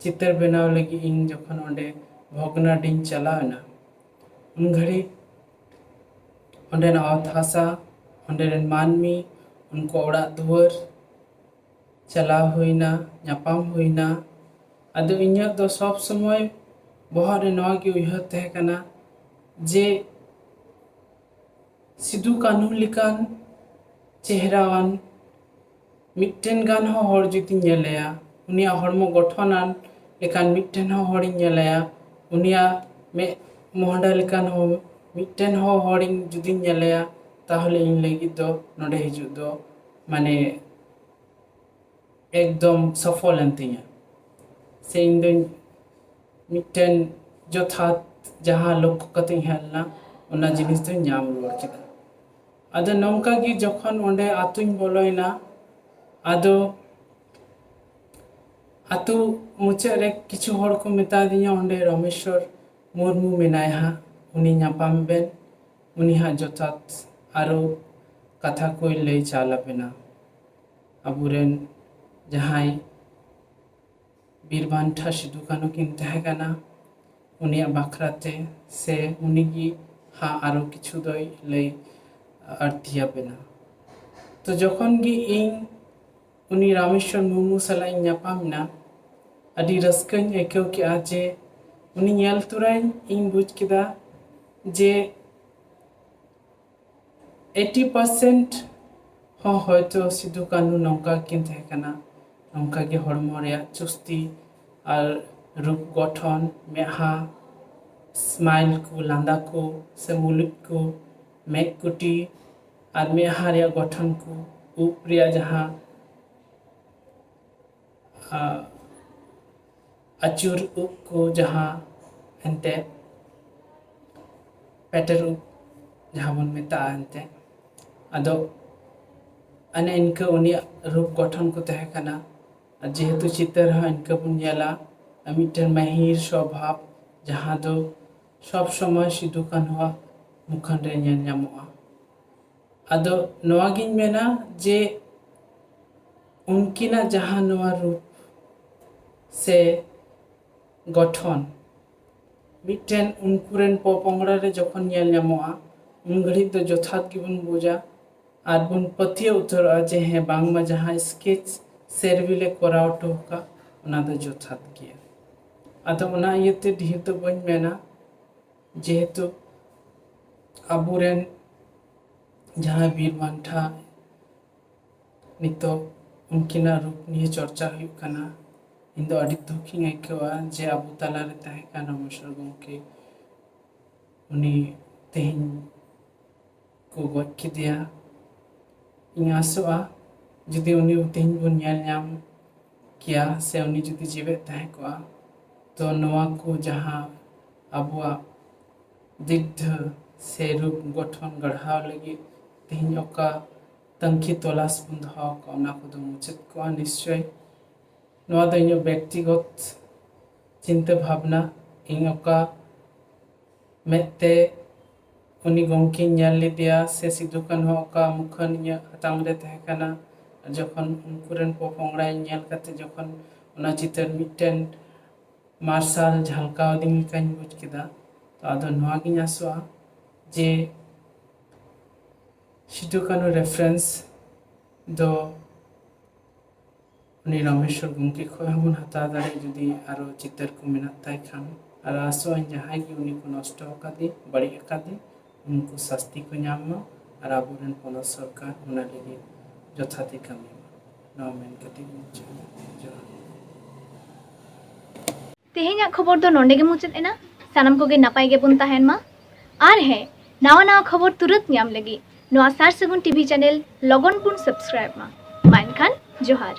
ᱪᱤᱛᱟᱹᱨ ᱵᱮᱱᱟᱣ ᱞᱟᱹᱜᱤᱫ ᱤᱧ ᱡᱚᱠᱷᱚᱱ ᱚᱸᱰᱮ ᱵᱷᱚᱜᱽᱱᱟᱰᱤᱧ ᱪᱟᱞᱟᱣ ᱮᱱᱟ, ᱩᱱ ᱜᱷᱟᱹᱲᱤᱡ ᱚᱸᱰᱮᱱᱟᱜ ᱚᱛ ᱦᱟᱥᱟ, ᱚᱸᱰᱮ ᱨᱮᱱ ᱢᱟᱹᱱᱢᱤ, ᱩᱱᱠᱩ ᱚᱲᱟᱜ ᱫᱩᱣᱟᱹᱨ, ᱪᱟᱞᱟᱣ ᱦᱩᱭᱱᱟ, ᱧᱟᱯᱟᱢ ᱦᱩᱭᱱᱟ᱾ ᱟᱫᱚ ᱤᱧᱟᱹᱜ ᱫᱚ ᱥᱚᱵᱽ ᱥᱚᱢᱚᱭ ᱵᱚᱦᱚᱜ ᱨᱮ ᱱᱚᱣᱟ ᱜᱮ ᱩᱭᱦᱟᱹᱨ ᱛᱟᱦᱮᱸ ᱠᱟᱱᱟ ᱡᱮ ᱥᱤᱫᱩ ᱠᱟᱹᱱᱦᱩ ᱞᱮᱠᱟᱱ ᱪᱮᱦᱨᱟᱣᱟᱱ ᱢᱤᱫᱴᱮᱱ ᱜᱟᱱ ᱦᱚᱸ ᱦᱚᱲ ᱡᱩᱫᱤᱧ ᱧᱮᱞᱮᱭᱟ, ᱩᱱᱤᱭᱟᱜ ᱦᱚᱲᱢᱚ ᱜᱚᱴᱷᱚᱱᱟᱱ ᱞᱮᱠᱟᱱ ᱢᱤᱫᱴᱮᱱ ᱦᱚᱸ ᱦᱚᱲᱤᱧ ᱧᱮᱞᱮᱭᱟ, ᱩᱱᱤᱭᱟᱜ ᱢᱮᱫ ᱢᱚᱦᱰᱟ ᱞᱮᱠᱟᱱ ᱦᱚᱸ ᱢᱤᱫᱴᱮᱱ ᱦᱚᱸ ᱦᱚᱲᱤᱧ ᱡᱩᱫᱤᱧ ᱧᱮᱞᱮᱭᱟ, ᱛᱟᱦᱚᱞᱮ ᱤᱧ ᱞᱟᱹᱜᱤᱫ ᱫᱚ ᱱᱚᱰᱮ ᱦᱤᱡᱩᱜ ᱫᱚ ᱢᱟᱱᱮ ᱮᱠᱫᱚᱢ ᱥᱚᱯᱷᱚᱞ ᱮᱱ ᱛᱤᱧᱟ᱾ ᱥᱮ ᱤᱧ ᱫᱚᱧ ᱢᱤᱫᱴᱮᱱ ᱡᱚᱛᱷᱟᱛ ᱡᱟᱦᱟᱸ ᱞᱚᱠᱠᱷᱚ ᱠᱟᱛᱮᱧ ᱦᱮᱡ ᱞᱮᱱᱟ, ᱚᱱᱟ ᱡᱤᱱᱤᱥ ᱫᱚᱧ ᱧᱟᱢ ᱨᱩᱣᱟᱹᱲ ᱠᱮᱫᱟ᱾ ᱟᱫᱚ ᱱᱚᱝᱠᱟ ᱜᱮ ᱡᱚᱠᱷᱚᱱ ᱚᱸᱰᱮ ᱟᱛᱳᱧ ᱵᱚᱞᱚᱭᱮᱱᱟ, ᱟᱫᱚ ᱟᱛᱳ ᱢᱩᱪᱟᱹᱫ ᱨᱮ ᱠᱤᱪᱷᱩ ᱦᱚᱲ ᱠᱚ ᱢᱮᱛᱟ ᱫᱤᱧᱟ, "ᱚᱸᱰᱮ ᱨᱟᱢᱮᱥᱣᱚᱨ ᱢᱩᱨᱢᱩ ᱢᱮᱱᱟᱭ ᱦᱟᱸᱜ, ᱩᱱᱤ ᱧᱟᱯᱟᱢ ᱵᱮᱱ, ᱩᱱᱤ ᱦᱟᱸᱜ ᱡᱚᱛᱷᱟᱛ ᱟᱨᱚ ᱠᱟᱛᱷᱟ ᱠᱚᱭ ᱞᱟᱹᱭ ᱪᱟᱞ ᱟᱵᱮᱱᱟ, ᱟᱵᱚᱨᱮᱱ ᱡᱟᱦᱟᱸᱭ ᱵᱤᱨ ᱵᱟᱱᱴᱟ ᱥᱤᱫᱩ ᱠᱟᱹᱱᱦᱩ ᱠᱤᱱ ᱛᱟᱦᱮᱸ ᱠᱟᱱᱟ, ᱩᱱᱤᱭᱟᱜ ᱵᱟᱠᱷᱨᱟ ᱛᱮ, ᱥᱮ ᱩᱱᱤᱜᱮ ᱦᱟᱸᱜ ᱟᱨᱚ ᱠᱤᱪᱷᱩ ᱫᱚᱭ ᱞᱟᱹᱭ ᱟᱹᱲᱛᱤᱭᱟᱵᱮᱱᱟ᱾" ᱛᱚ ᱡᱚᱠᱷᱚᱱ ᱜᱮ ᱤᱧ ᱩᱱᱤ ᱨᱟᱢᱮᱥᱣᱚᱨ ᱢᱩᱨᱢᱩ ᱥᱟᱞᱟᱜ ᱤᱧ ᱧᱟᱯᱟᱢ ᱮᱱᱟ, ᱟᱹᱰᱤ ᱨᱟᱹᱥᱠᱟᱹᱧ ᱟᱹᱭᱠᱟᱹᱣ ᱠᱮᱜᱼᱟ ᱡᱮ ᱩᱱᱤ ᱧᱮᱞ ᱛᱚᱨᱟᱧ ᱤᱧ ᱵᱩᱡᱽ ᱠᱮᱫᱟ ᱡᱮ eighty percent ᱦᱚᱸ ᱦᱚᱭᱛᱳ ᱥᱤᱫᱩ ᱠᱟᱹᱱᱦᱩ ᱱᱚᱝᱠᱟ ᱠᱤᱱ ᱛᱟᱦᱮᱸ ᱠᱟᱱᱟ, ᱱᱚᱝᱠᱟ ᱜᱮ ᱦᱚᱲᱢᱚ ᱨᱮᱭᱟᱜ ᱪᱩᱥᱛᱤ ᱟᱨ ᱨᱩᱯ ᱜᱚᱴᱷᱚᱱ, ᱢᱮᱫᱦᱟ smile ᱠᱚ, ᱞᱟᱸᱫᱟ ᱠᱚ, ᱥᱮ ᱢᱩᱞᱩᱡ ᱠᱚ, ᱢᱮᱫ ᱠᱩᱴᱤ ᱟᱨ ᱢᱮᱫᱦᱟ ᱨᱮᱭᱟᱜ ᱜᱚᱴᱷᱚᱱ ᱠᱚ, ᱩᱵ ᱨᱮᱭᱟᱜ ᱡᱟᱦᱟᱸ ᱟᱨ ᱟᱹᱪᱩᱨ ᱩᱵ ᱠᱚ, ᱡᱟᱦᱟᱸ ᱮᱱᱛᱮ ᱯᱮᱴᱮᱨ ᱩᱵ ᱡᱟᱦᱟᱸ ᱵᱚᱱ ᱢᱮᱛᱟᱜᱼᱟ ᱮᱱᱛᱮ, ᱟᱫᱚ ᱚᱱᱮ ᱤᱱᱠᱟᱹ ᱩᱱᱤᱭᱟᱜ ᱨᱩᱯ ᱜᱚᱴᱷᱚᱱ ᱠᱚ ᱛᱟᱦᱮᱸ ᱠᱟᱱᱟ᱾ ᱟᱨ ᱡᱮᱦᱮᱛᱩ ᱪᱤᱛᱟᱹᱨ ᱦᱚᱸ ᱤᱱᱠᱟᱹ ᱵᱚᱱ ᱧᱮᱞᱟ, ᱟᱨ ᱢᱤᱫᱴᱮᱱ ᱢᱟᱹᱦᱤᱨ ᱥᱚᱵᱷᱟᱵ, ᱡᱟᱦᱟᱸ ᱫᱚ ᱥᱚᱵᱽ ᱥᱚᱢᱚᱭ ᱥᱤᱫᱩ ᱠᱟᱹᱱᱦᱩᱣᱟᱜ ᱢᱩᱠᱷᱟᱹᱱ ᱨᱮ ᱧᱮᱞ ᱧᱟᱢᱚᱜᱼᱟ᱾ ᱟᱫᱚ ᱱᱚᱣᱟ ᱜᱤᱧ ᱢᱮᱱᱟ ᱡᱮ ᱩᱱᱠᱤᱱᱟᱜ ᱡᱟᱦᱟᱸ ᱱᱚᱣᱟ ᱨᱩᱯ ᱥᱮ ᱜᱚᱴᱷᱚᱱ, ᱢᱤᱫᱴᱮᱱ ᱩᱱᱠᱩ ᱨᱮᱱ ᱯᱚᱯᱚᱝᱲᱟ ᱨᱮ ᱡᱚᱠᱷᱚᱱ ᱧᱮᱞ ᱧᱟᱢᱚᱜᱼᱟ, ᱩᱱ ᱜᱷᱟᱹᱲᱤᱡ ᱫᱚ ᱡᱚᱛᱷᱟᱛ ᱜᱮᱵᱚᱱ ᱵᱩᱡᱟ ᱟᱨ ᱵᱚᱱ ᱯᱟᱹᱛᱭᱟᱹᱣ ᱩᱛᱟᱹᱨᱚᱜᱼᱟ ᱡᱮ ᱦᱮᱸ, ᱵᱟᱝᱢᱟ ᱡᱟᱦᱟᱸ sketch ᱥᱮᱨᱣᱤ ᱞᱮ ᱠᱚᱨᱟᱣ ᱦᱚᱴᱚ ᱟᱠᱟᱫ, ᱚᱱᱟ ᱫᱚ ᱡᱚᱛᱷᱟᱛ ᱜᱮᱭᱟ᱾ ᱟᱫᱚ ᱚᱱᱟ ᱤᱭᱟᱹᱛᱮ ᱰᱷᱮᱨ ᱫᱚ ᱵᱟᱹᱧ ᱢᱮᱱᱟ, ᱡᱮᱦᱮᱛᱩ ᱟᱵᱚᱨᱮᱱ ᱡᱟᱦᱟᱸᱭ ᱵᱤᱨ ᱵᱟᱱᱴᱟ ᱱᱤᱛᱚᱜ ᱩᱱᱠᱤᱱᱟᱜ ᱨᱩᱯ ᱱᱤᱭᱮ ᱪᱚᱨᱪᱟ ᱦᱩᱭᱩᱜ ᱠᱟᱱᱟ, ᱤᱧ ᱫᱚ ᱟᱹᱰᱤ ᱫᱩᱠ ᱤᱧ ᱟᱹᱭᱠᱟᱹᱣᱟ ᱡᱮ ᱟᱵᱚ ᱛᱟᱞᱟᱨᱮ ᱛᱟᱦᱮᱸ ᱠᱟᱱ ᱨᱟᱢᱮᱥᱣᱚᱨ ᱜᱚᱢᱠᱮ, ᱩᱱᱤ ᱛᱮᱦᱮᱧ ᱠᱚ ᱜᱚᱡ ᱠᱮᱫᱮᱭᱟ᱾ ᱤᱧ ᱟᱥᱚᱜᱼᱟ, ᱡᱩᱫᱤ ᱩᱱᱤ ᱛᱮᱦᱮᱧ ᱵᱚᱱ ᱧᱮᱞ ᱧᱟᱢ ᱠᱮᱭᱟ ᱥᱮ ᱩᱱᱤ ᱡᱩᱫᱤ ᱡᱤᱣᱮᱫ ᱛᱟᱦᱮᱸ ᱠᱚᱜᱼᱟ, ᱛᱚ ᱱᱚᱣᱟ ᱠᱚ ᱡᱟᱦᱟᱸ ᱟᱵᱚᱣᱟᱜ ᱫᱤᱜᱽᱫᱷᱟᱹ ᱥᱮ ᱨᱩᱯ ᱜᱚᱴᱷᱚᱱ ᱜᱟᱲᱦᱟᱣ ᱞᱟᱹᱜᱤᱫ ᱛᱮᱦᱮᱧ ᱚᱠᱟ ᱛᱟᱹᱝᱠᱷᱤ ᱛᱚᱞᱟᱥ ᱵᱚᱱ ᱫᱚᱦᱚ ᱟᱠᱟᱫ, ᱚᱱᱟ ᱠᱚᱫᱚ ᱢᱩᱪᱟᱹᱫ ᱠᱚᱜᱼᱟ ᱱᱤᱥᱪᱚᱭ᱾ ᱱᱚᱣᱟ ᱫᱚ ᱤᱧᱟᱹᱜ ᱵᱮᱠᱛᱤᱜᱚᱛ ᱪᱤᱱᱛᱟᱹ ᱵᱷᱟᱵᱽᱱᱟ᱾ ᱤᱧ ᱚᱠᱟ ᱢᱮᱫ ᱛᱮ ᱩᱱᱤ ᱜᱚᱢᱠᱮᱧ ᱧᱮᱞ ᱞᱮᱫᱮᱭᱟ ᱥᱮ ᱥᱤᱫᱩ ᱠᱟᱹᱱᱦᱩ ᱚᱠᱟ ᱢᱩᱠᱷᱟᱹᱱ ᱤᱧᱟᱹᱜ ᱦᱟᱛᱟᱝ ᱨᱮ ᱛᱟᱦᱮᱸ ᱠᱟᱱᱟ, ᱡᱚᱠᱷᱚᱱ ᱩᱱᱠᱩ ᱨᱮᱱ ᱯᱚᱯᱚᱝᱲᱟᱧ ᱧᱮᱞ ᱠᱟᱛᱮ ᱡᱚᱠᱷᱚᱱ ᱚᱱᱟ ᱪᱤᱛᱟᱹᱨ ᱢᱤᱫᱴᱮᱱ ᱢᱟᱨᱥᱟᱞ ᱡᱷᱟᱞᱠᱟᱣ ᱫᱤᱧ ᱞᱮᱠᱟᱧ ᱵᱩᱡᱽ ᱠᱮᱫᱟ᱾ ᱛᱚ ᱟᱫᱚ ᱱᱚᱣᱟᱜᱤᱧ ᱟᱥᱚᱜᱼᱟ ᱡᱮ ᱥᱤᱫᱩ ᱠᱟᱹᱱᱦᱩ ᱨᱮᱯᱷᱟᱨᱮᱱᱥ ᱫᱚ ᱩᱱᱤ ᱨᱟᱢᱮᱥᱣᱚᱨ ᱜᱚᱢᱠᱮ ᱠᱷᱚᱱ ᱦᱚᱸᱵᱚᱱ ᱦᱟᱛᱟᱣ ᱫᱟᱲᱮᱭᱟᱜᱼᱟ, ᱡᱩᱫᱤ ᱟᱨᱚ ᱪᱤᱛᱟᱹᱨ ᱠᱚ ᱢᱮᱱᱟᱜ ᱛᱟᱭ ᱠᱷᱟᱱ᱾ ᱟᱨ ᱟᱥᱚᱜ ᱟᱹᱧ ᱡᱟᱦᱟᱸᱭ ᱜᱮ ᱩᱱᱤ ᱠᱚ ᱱᱚᱥᱴᱚ ᱟᱠᱟᱫᱮ, ᱵᱟᱹᱲᱤᱡ ᱟᱠᱟᱫᱮ, ᱩᱱᱠᱩ ᱥᱟᱥᱛᱤ ᱠᱚ ᱧᱟᱢ ᱢᱟ ᱟᱨ ᱟᱵᱚᱨᱮᱱ ᱯᱚᱱᱚᱛ ᱥᱚᱨᱠᱟᱨ ᱚᱱᱟ ᱞᱟᱹᱜᱤᱫ ᱡᱚᱛᱷᱟᱛ ᱮ ᱠᱟᱹᱢᱤ ᱢᱟ᱾ ᱱᱚᱣᱟ ᱢᱮᱱ ᱠᱟᱛᱮ ᱜᱮ ᱢᱩᱪᱟᱹᱫ ᱮᱫᱟ᱾ ᱡᱚᱦᱟᱨ᱾ ᱛᱮᱦᱮᱧᱟᱜ ᱠᱷᱚᱵᱚᱨ ᱫᱚ ᱱᱚᱰᱮ ᱜᱮ ᱢᱩᱪᱟᱹᱫ ᱮᱱᱟ᱾ ᱥᱟᱱᱟᱢ ᱠᱚᱜᱮ ᱱᱟᱯᱟᱭ ᱜᱮᱵᱚᱱ ᱛᱟᱦᱮᱱ ᱢᱟ᱾ ᱟᱨ ᱦᱮᱸ, ᱱᱟᱣᱟ ᱱᱟᱣᱟ ᱠᱷᱚᱵᱚᱨ ᱛᱩᱨᱟᱹᱛ ᱧᱟᱢ ᱞᱟᱹᱜᱤᱫ ᱱᱚᱣᱟ ᱥᱟᱨ ᱥᱟᱹᱜᱩᱱ ᱴᱤᱵᱷᱤ ᱪᱮᱱᱮᱞ ᱞᱚᱜᱚᱱ ᱵᱚᱱ ᱥᱟᱵᱥᱠᱨᱟᱭᱤᱵ ᱢᱟ᱾ ᱢᱟ ᱮᱱᱠᱷᱟᱱ ᱡᱚᱦᱟᱨ᱾